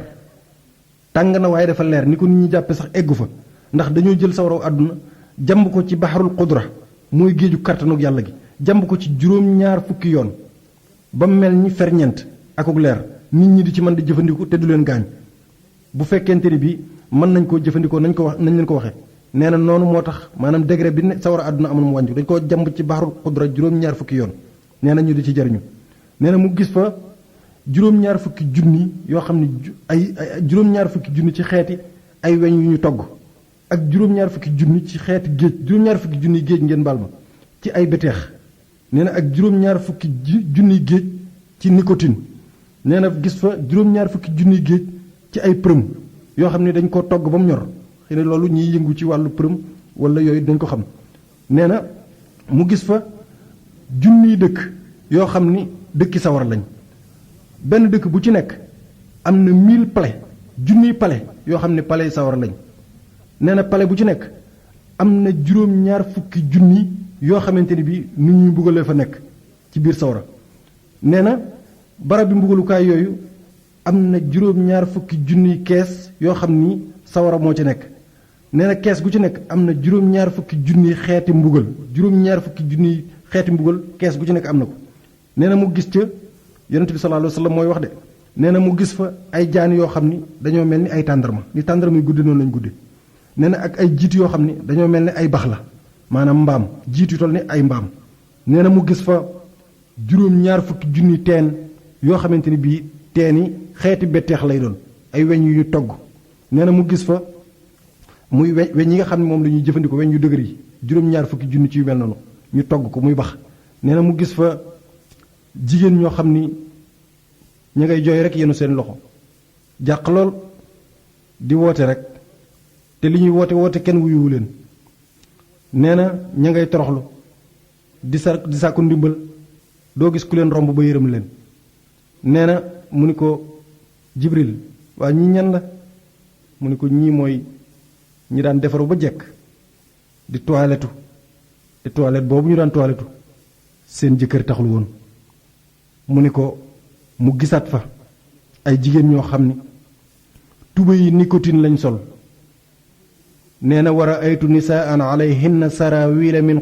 tàng na waaye dafa leer ni ko nit ñi jàppe sax eggu fa ndax dañoo jël sawaraw àdduna jamb ko ci baxarul qudra mooy géeju kartanug yàlla gi jamb ko ci juróom-ñaar fukki yoon ba mel ni ferñeent akuk leer nit ñi di ci mën di jëfandikoo te du leen gaañ bu fekkente ni bi mën nañ koo jëfandikoo nañ leen ko waxee nee na noonu moo tax maanaam degré bi ne sawara àdduna amoon mu wàññi dañ koo jamb ci baxarul qudra juróom-ñaar fukki yoon nee na ñu di ci jariñu nee na mu gis fa juróom-ñaar fukki junni yoo xam ne ay juróom-ñaar fukki junni ci xeeti ay weñ yu ñu togg ak juróom-ñaar fukki junni ci xeeti géej juróom-ñaar fukki junni géej ngeen baal ma ci ay beteex nee na ak juróom-ñaar fukki junni géej ci nicotine nee na gis fa juróom-ñaar fukki junni géej ci ay përëm yoo xam ne dañ ko togg ba mu ñor xëy na loolu ñiy yëngu ci wàllu përëm wala yooyu dañ ko xam nee na mu gis fa junniy dëkk yoo xam ni dëkki sawar lañ benn dëkk bu ci nekk am na 1000 palais junniy palais yoo xam ne palais sawar lañ nee na palais bu ci nekk am na juróom-ñaar fukki junni yoo xamante ni bi nu ñuy mbugalee fa nekk ci biir sawara nee na barab bi mbugalukaay yooyu am na juróom-ñaar fukki junniy kees yoo xam ni sawara moo ci nekk nee na kees gu ci nekk am na juróom-ñaar fukki junniy xeeti mbugal juróom-ñaar fukki junniy xeeti mbugal kees gu ci nekk am na ko nee na mu gis ca yonent bi sallallahu alayhi wa sallam mooy wax de nee na mu gis fa ay jaan yoo xam ni dañoo mel ni ay tàndarma ni tàndarma yu guddi noonu lañ guddi nee na ak ay jiit yoo xam ni dañoo mel ni ay bax la maanaam mbaam jiit yu toll ni ay mbaam nee na mu gis fa juróom-ñaar fukki junni teen yoo xamante ni bii teen yi xeeti betteex lay doon ay weñ yu ñu togg nee na mu gis fa muy weñ yi nga xam ne moom la ñuy jëfandikoo weñ yu dëgër yi juróom-ñaar fukki junni ci yu mel noonu ñu togg ko muy bax nee na mu gis fa jigéen ñoo xam ni ña ngay jooy rek yenu seen loxo jàq lool di woote rek te li ñuy woote kenn wuyuwu leen nee na ña ngay toroxlu di sàkku ndimbal doo gis ku leen romb ba yërëm leen nee na mu ni ko Jibril waa ñi ñan la mu ni ko ñii mooy ñi daan defaru ba jekk di toilettu te toilette boobu ñu daan toilettu seen jëkkër taxul woon mu ni ko mu gisaat fa ay jigéen ñoo xam ni tuba yi nicotine lañ sol nee na war a aytu nisaan alayhinna sarawila min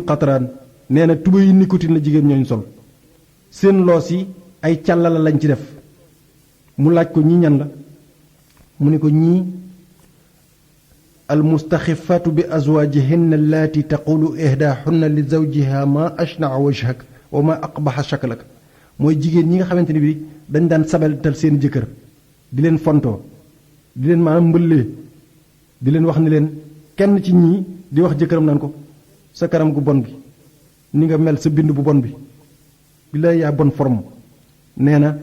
qatraan nee na tuba yi nicotine la jigéen ñooñ sol seen loos yi ay càllala lañ ci def mu laaj ko ñii ñan la mu ni ko ñii almustaxifaatu bi azwaajihinna allaati taqulu ihdaahunna li zawjiha ma ashnaa wajhak wa ma aqbaxa shaklak mooy jigéen ñi nga xamante ni bi dañ daan sabeltal seen jëkkër di leen fontoo di leen maanaam mbëllee di leen wax ni leen kenn ci ñii di wax jëkkëram naan ko sa kanam gu bon gi ni nga mel sa bind bu bon bi billaay yaa bonne forme nee na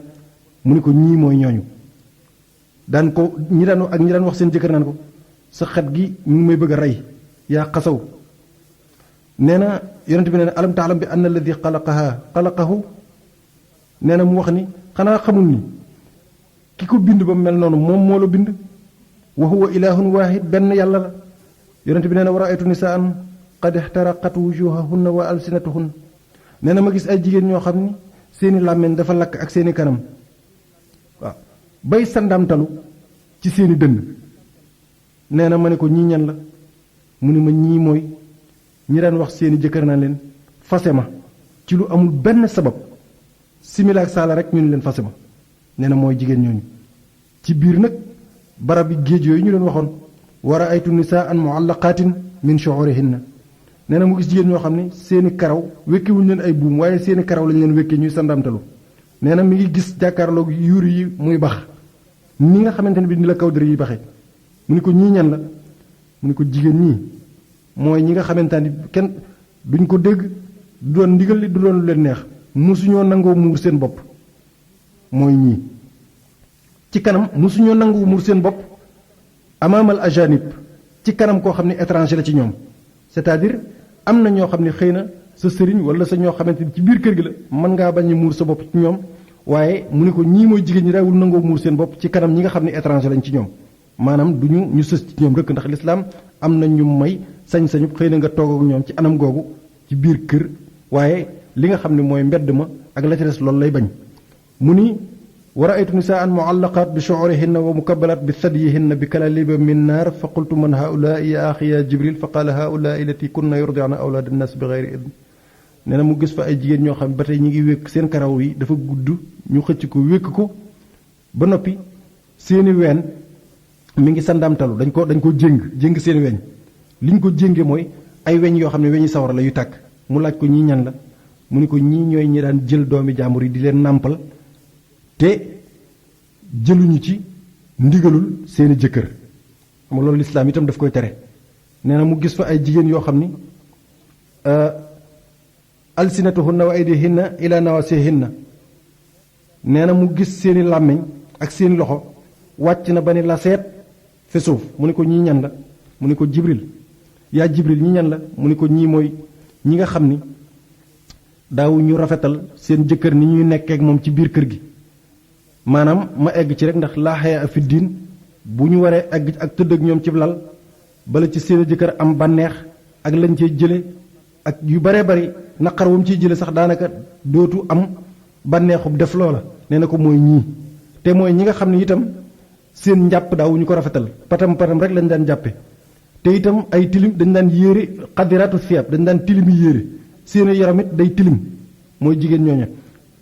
mu ni ko ñii mooy ñooñu daan ko ñi daan wax seen jëkkër naan ko sa xet gi mu ngi may bëgg a rey yaa xasaw nee na yonent bi nee na alam taalam bi anna alladi xalaqahu nee na mu wax ni xanaa xamul ni ki ko bind ba mel noonu moom moo la bind wa huwa ilahun waahid benn yàlla la yonent bi nee na wa raaytu nisaan qad ixtaraqat wujuhahunna wa alsinatuhunna nee na ma gis ay jigéen ñoo xam ni seeni làmmiñ dafa lakk ak seeni kanam waaw bay sandamtalu ci seeni dënn nee na ma ne ko ñii ñan la mu ni ma ñii mooy ñi daan wax seeni jëkkër na leen fase ma ci lu amul benn sabab simila ak saala rek ñu ni leen fase ma nee na mooy jigéen ñooñu ci biir nag barab yi géej yooyu ñu leen waxoon war a aytu nisaan muallaqatin min shu'urihinna nee na mu gis jigéen ñoo xam ne seeni karaw wékkewuñu leen ay buum waaye seeni karaw lañ leen wékkee ñuy sandamtalu nee na mi ngi gis jàkkaarloog yuur yi muy bax ni nga xamante ne bi ni la kaw dër yi baxee mu ni ko ñii ñan la mu ni ko jigéen ñii mooy ñi nga xamante ni kenn duñ ko dégg du doon ndigal li du doon lu leen neex musuñoo nangoo muur seen bopp mooy ñii ci kanam musuñoo nangoo muur seen bopp amaamal ajanib ci kanam koo xam ne étranger la ci ñoom c'est-à-dire am na ñoo xam ne xëy na sa sëriñ wala sa ñoo xamante ni ci biir kër gi la mën ngaa bañ a muur sa bopp ci ñoom waaye mu ni ko ñii mooy jigéen ñi daawul nangoo muur seen bopp ci kanam ñi nga xam ne étranger lañ ci ñoom maanaam du ñu sës ci ñoom rek ndax lislaam am na ñu may sañ-sañu xëy na nga toog ak ñoom ci anam googu ci biir kër waaye li nga xam ne mooy mbedd ma ak la ca des loolu lay bañ mu ni wa raaytu nisaan muallaqat bi shu'urihinna wa mukabbalat bi thadyihinna bi kalaliba min naar fa qultu man haulaai ya axi ya jibril fa qaala haulaai lati kunna yurdi'na awlaad an-nas bi ghayri idn nee na mu gis fa ay jigéen ñoo xam ne ba tey ñi ngi wékk seen karaw yi dafa gudd ñu xëcc ko wékk ko ba noppi seeni ween mi ngi sandaamtalu dañ ko jéng seeni weñ li ñu ko jénge mooy ay weñ yoo xam ne weñi sawara la yu tàkk mu laaj ko ñii ñan la mu ni ko ñii ñooy ñi daan jël doomi jàmbur yi di leen nàmpal te jëluñu ci ndigalul seeni jëkkër xam nga loolu lislaam itam daf koy tere nee na mu gis fa ay jigéen yoo xam ni alsinatuhunna wa aydihinna ila nawasihinna nee na mu gis seeni làmmiñ ak seeni loxo wàcc na ba ni la seet fi suuf mu ni ko ñii ñan la mu ni ko jibril yaa jibril ñii ñan la mu ni ko ñii mooy ñi nga xam ni daawu ñu rafetal seen jëkkër ni ñuy nekkee ak moom ci biir kër gi maanaam ma egg ci rek ndax laa xaya fi diin bu ñu waree egg ak tëdd ak ñoom ci lal bala ci seen jëkkër am bànneex ak lañ cee jële ak yu baree bari naqar wam ciy jële sax daanaka dootu am bànneexub def loola nee na ko mooy ñii te mooy ñi nga xam ne itam seen njàpp daawu ñu ko rafetal patam rek lañ daan jàppe te itam ay tilim dañ daan yéere xadiratu siyab dañ daan tilimi yéere seeni yaram it day tilim mooy jigéen ñooña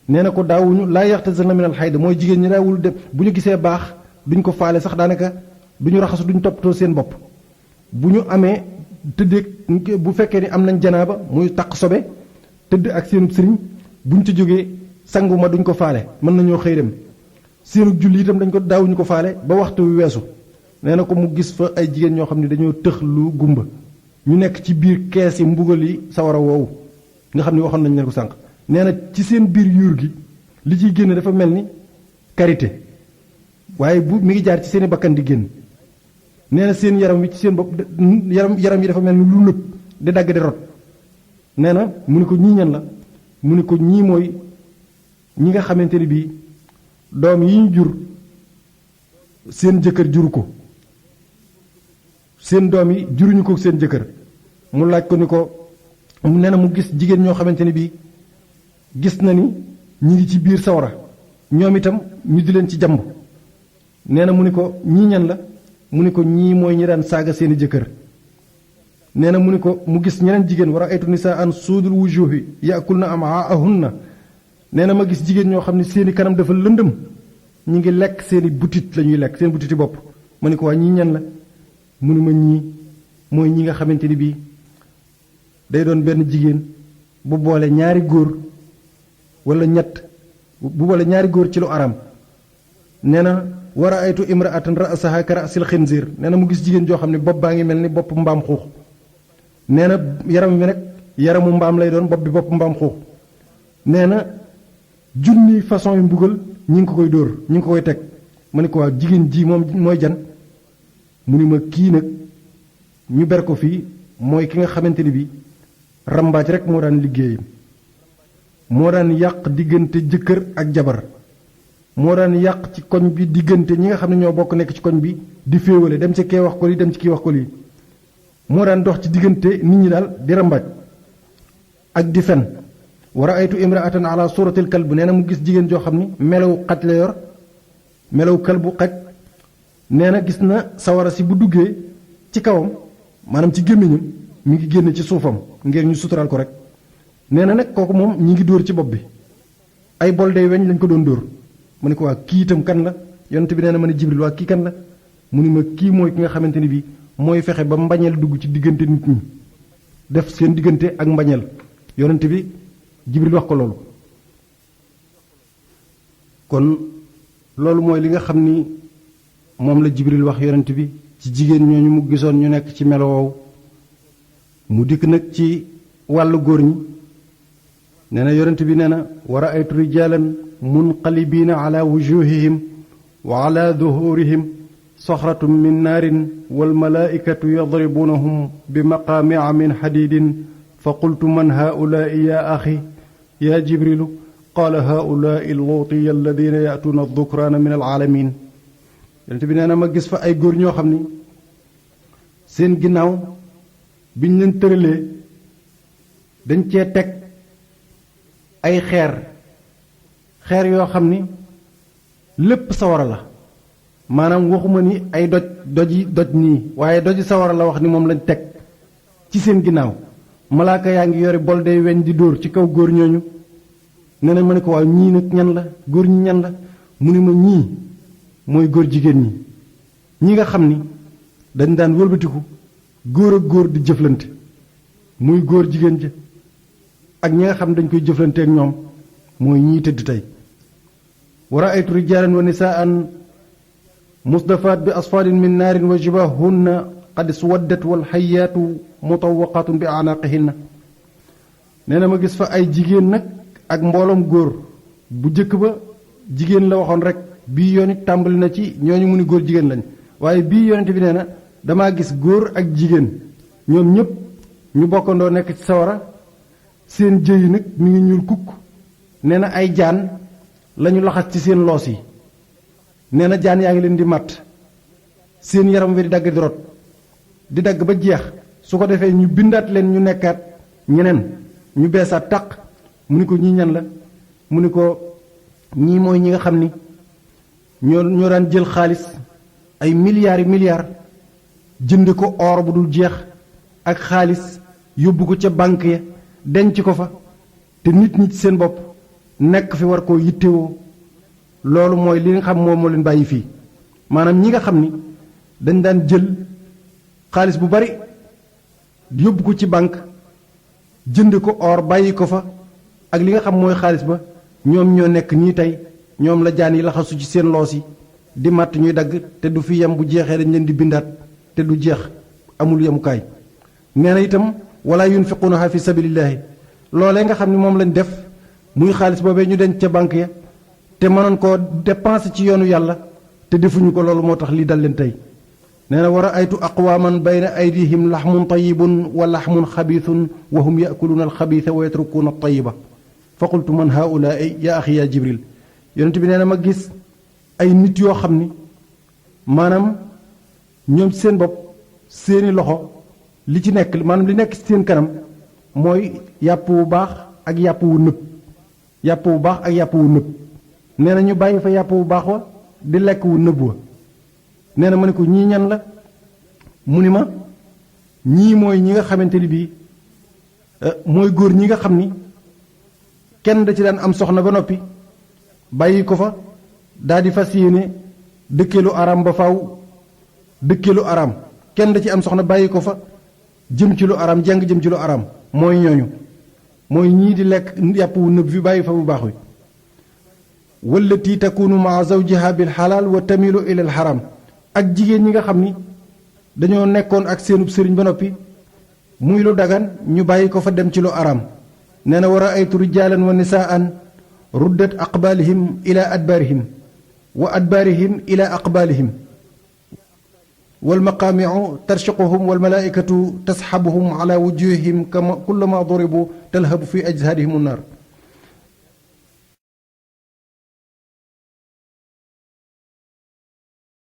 nee na ko daawuñu laa yaxtasilna min al xayd mooy jigéen ñi daawul dem bu ñu gisee baax duñ ko faale sax daanaka duñu raxasu duñ toppatoo seen bopp bu ñu amee tëddee bu fekkee ni am nañ janaaba muy taq sobe tëdd ak seenub sëriñ buñ ci jógee sangu ma duñ ko faale mën nañoo xëy dem seenu julli itam dañ ko daawuñu ko faale ba waxtu wi weesu nee na ko mu gis fa ay jigéen ñoo xam ne dañoo tëx lu gumba ñu nekk ci biir kees yi mbugal yi sawara woowu nga xam ne waxoon nañ leen ko sànq nee na ci seen biir yuur gi li ciy génn dafa mel ni karité waaye bu mi ngi jaar ci seen i bakkan di génn nee na seen yaram wi ci seen bopp yaram yi dafa mel ni lu nëb di dagg di rot nee na mu ni ko ñii ñan la mu ni ko ñii mooy ñi nga xamante ni bii doom yi ñu jur seen jëkkër juru ko seen doom yi juruñu ko seen jëkkër mu laaj ko ni ko nee na mu gis jigéen ñoo xamante ni bii gis na ni ñi ngi ci biir sawara ñoom itam ñu di leen ci jàmb nee na mu ni ko ñii ñan la mu ni ko ñii mooy ñi daan saaga seeni jëkkër nee na mu ni ko mu gis ñeneen jigéen war a aytu nisaan suudul wujuhi yakulna amaahunna nee na ma gis jigéen ñoo xam ne seeni kanam dafa lëndëm ñi ngi lekk seeni butit la ñuy lekk seen butiti bopp ma ni ko waa ñii ñan la mu ni ma ñii mooy ñi nga xamante ni bii day doon benn jigéen bu boole ñaari góor wala ñett bu boole ñaari góor ci lu aram nee na war a aytu imraatan ra'saha ka ra'sil xinziir nee na mu gis jigéen joo xam ne bopp baa ngi mel ni bopp mbaam xuux nee na yaram bi nag yaramu mbaam lay doon bopp bi bopp mbaam xuux nee na junni façon yu mbugal ñi ngi ko koy dóor ñi ngi ko koy teg ma ne ko waaw jigéen ji moom mooy jan mu ni ma kii nag ñu ber ko fii mooy ki nga xamante ni bi rambaaj rek moo daan liggéeyam moo daan yàq diggante jëkkër ak jabar moo daan yàq ci koñ bi diggante ñi nga xam ne ñoo bokk nekk ci koñ bi di féewale dem ci kee wax ko lii dem ci kii wax ko lii moo daan dox ci diggante nit ñi daal di rambaaj ak di fen war a aytu imraatan ala suratil kalb nee na mu gis jigéen joo xam ni melaw xaj la yor melaw kalbu xaj nee na gis na sawara si bu duggee ci kawam maanaam ci gémmiñam mi ngi génn ci suufam ngir ñu suturaal ko rek nee na nag kooku moom ñi ngi dóor ci bopp bi ay bol day weñ lañ ko doon dóor mu ne ko waa kii itam kan la yonent bi nee na ma ne jibril waa kii kan la mu ni ma kii mooy ki nga xamante ni bii mooy fexe ba mbañeel dugg ci diggante nit ñi def seen diggante ak mbañeel yonent bi jibril wax ko loolu kon loolu mooy li nga xam ni moom la jibril wax yonent bi ci jigéen ñooñu mu gisoon ñu nekk ci melo woowu mu dikk nag ci wàllu góor ñi nee na yonent bi nee na wa raaytu rijalan munqalibiina ala wujuhihim wa ala duhurihim soxratum min naarin walmalaikatu yadribunahum bi maqaamica min xadiidin fa qultu man haulaai ya axi ya jibrilu qaala haulaai luutiya alladina yaatuuna dukraana min alaalamin yonent bi nee na ma gis fa ay góor ñoo xam ni seen ginnaaw biñ leen tëralee dañ cee teg ay xeer yoo xam ni lépp sawara la maanaam waxuma ni ay doj nii waaye doji sawara la wax ni moom lañ teg ci seen ginnaaw malaaka yaa ngi yore bol day weñ di dóor ci kaw góor ñooñu nee na ma ne ko waaw ñii nag ñan la góor ñi ñan la mu ni ma ñii mooy góor jigéen ñi nga xam ni dañ daan wëlbatiku góor ak góor di jëflante muy góor jigéen ja ak ñi nga xam dañ koy jëflanteek ñoom mooy ñii tëdd tey wa raaytu rijaalan wa nisaan musdafaat bi asfaalin min naarin wa jibahunna qad suwaddat wal xayaatu mutawaqatun bi anaqihinna nee na ma gis fa ay jigéen nag ak mbooloom góor bu jëkk ba jigéen la waxoon rek bii yoon it tàmbali na ci ñooñu mu ni góor jigéen lañ waaye bii yonent bi nee na damaa gis góor ak jigéen ñoom ñëpp ñu bokkandoo nekk ci sawara seen jëy nag mi ngi ñuul kukk nee na ay jaan lañu laxas ci seen loos yi nee na jaan yaa ngi leen di matt seen yaram wi di dagg di rot di dagg ba jeex su ko defee ñu bindaat leen ñu nekkaat ñeneen ñu beesaat tàq mu ni ko ñii ñan la mu ni ko ñii mooy ñi nga xam ni ñoo daan jël xaalis ay milliards yi milliards jënd ko or bu dul jeex ak xaalis yóbbu ko ca banque ya denc ko fa te nit ñi ci seen bopp nekk fi war koo yittewoo loolu mooy li nga xam moom moo leen bàyyi fii maanaam ñi nga xam ni dañ daan jël xaalis bu bari yóbbu ko ci banque jënd ko or bàyyi ko fa ak li nga xam mooy xaalis ba ñoom ñoo nekk nii tey ñoom la jaan yi laxasu ci seen loos yi di màtt ñuy dagg te du fi yem bu jeexee dañ leen di bindaat te du jeex amul yemukaay nee na itam wala yunfiqunaha fi sabilillahi loolee nga xam ne moom lañ def muy xaalis boobee ñu denc ca banque ya te mënoon koo dépenser ci yoonu yàlla te defuñu ko loolu moo tax lii dal leen tey nee na wa raaytu aqwaman bayna aydihim laxmun tayibun wa laxmun xabiithun wa hum yakuluuna alxabiitha wa yatrukuuna altayiba fa qultu man haulaai ya axi ya jibril yonent bi nee na ma gis ay nit yoo xam ni maanaam ñoom ci seen bopp seeni loxo li ci nekk maanaam li nekk ci seen kanam mooy yàpp wu baax ak yàpp wu nëb yàpp wu baax ak yàpp wu nëb nee na ñu bàyyi fa yàpp wu baax wa di lekk wu nëb wa nee na ma ne ko ñii ñan la mu ni ma ñii mooy ñi nga xamante ni bii mooy góor ñi nga xam ni kenn da ci daan am soxna ba noppi bàyyi ko fa daal di fas yéene dëkkeelu araam ba faaw dëkkeelu araam kenn da ci am soxna bàyyi ko fa jëm ci lu araam jàng jëm ci lu araam mooy ñooñu mooy ñii di lekk yàpp wu nëb fi bàyyi fa bu baax wi wallati takunu maa zawjiha bil xalaal wa tamilu ila al xaram ak jigéen ñi nga xam ni dañoo nekkoon ak seenub sëriñ ba noppi muy lu dagan ñu bàyyi ko fa dem ci lu araam nee na wa raaytu rijaalan wa nisaan ruddat aqbaalihim ila adbaarihim wa adbaarihim ila aqbaalihim walmaqaamicu tarshiquhum walmalaaikatu tasxabuhum ala wujuhihim kama kullama duribu talhabu fi ajsaadihim annaar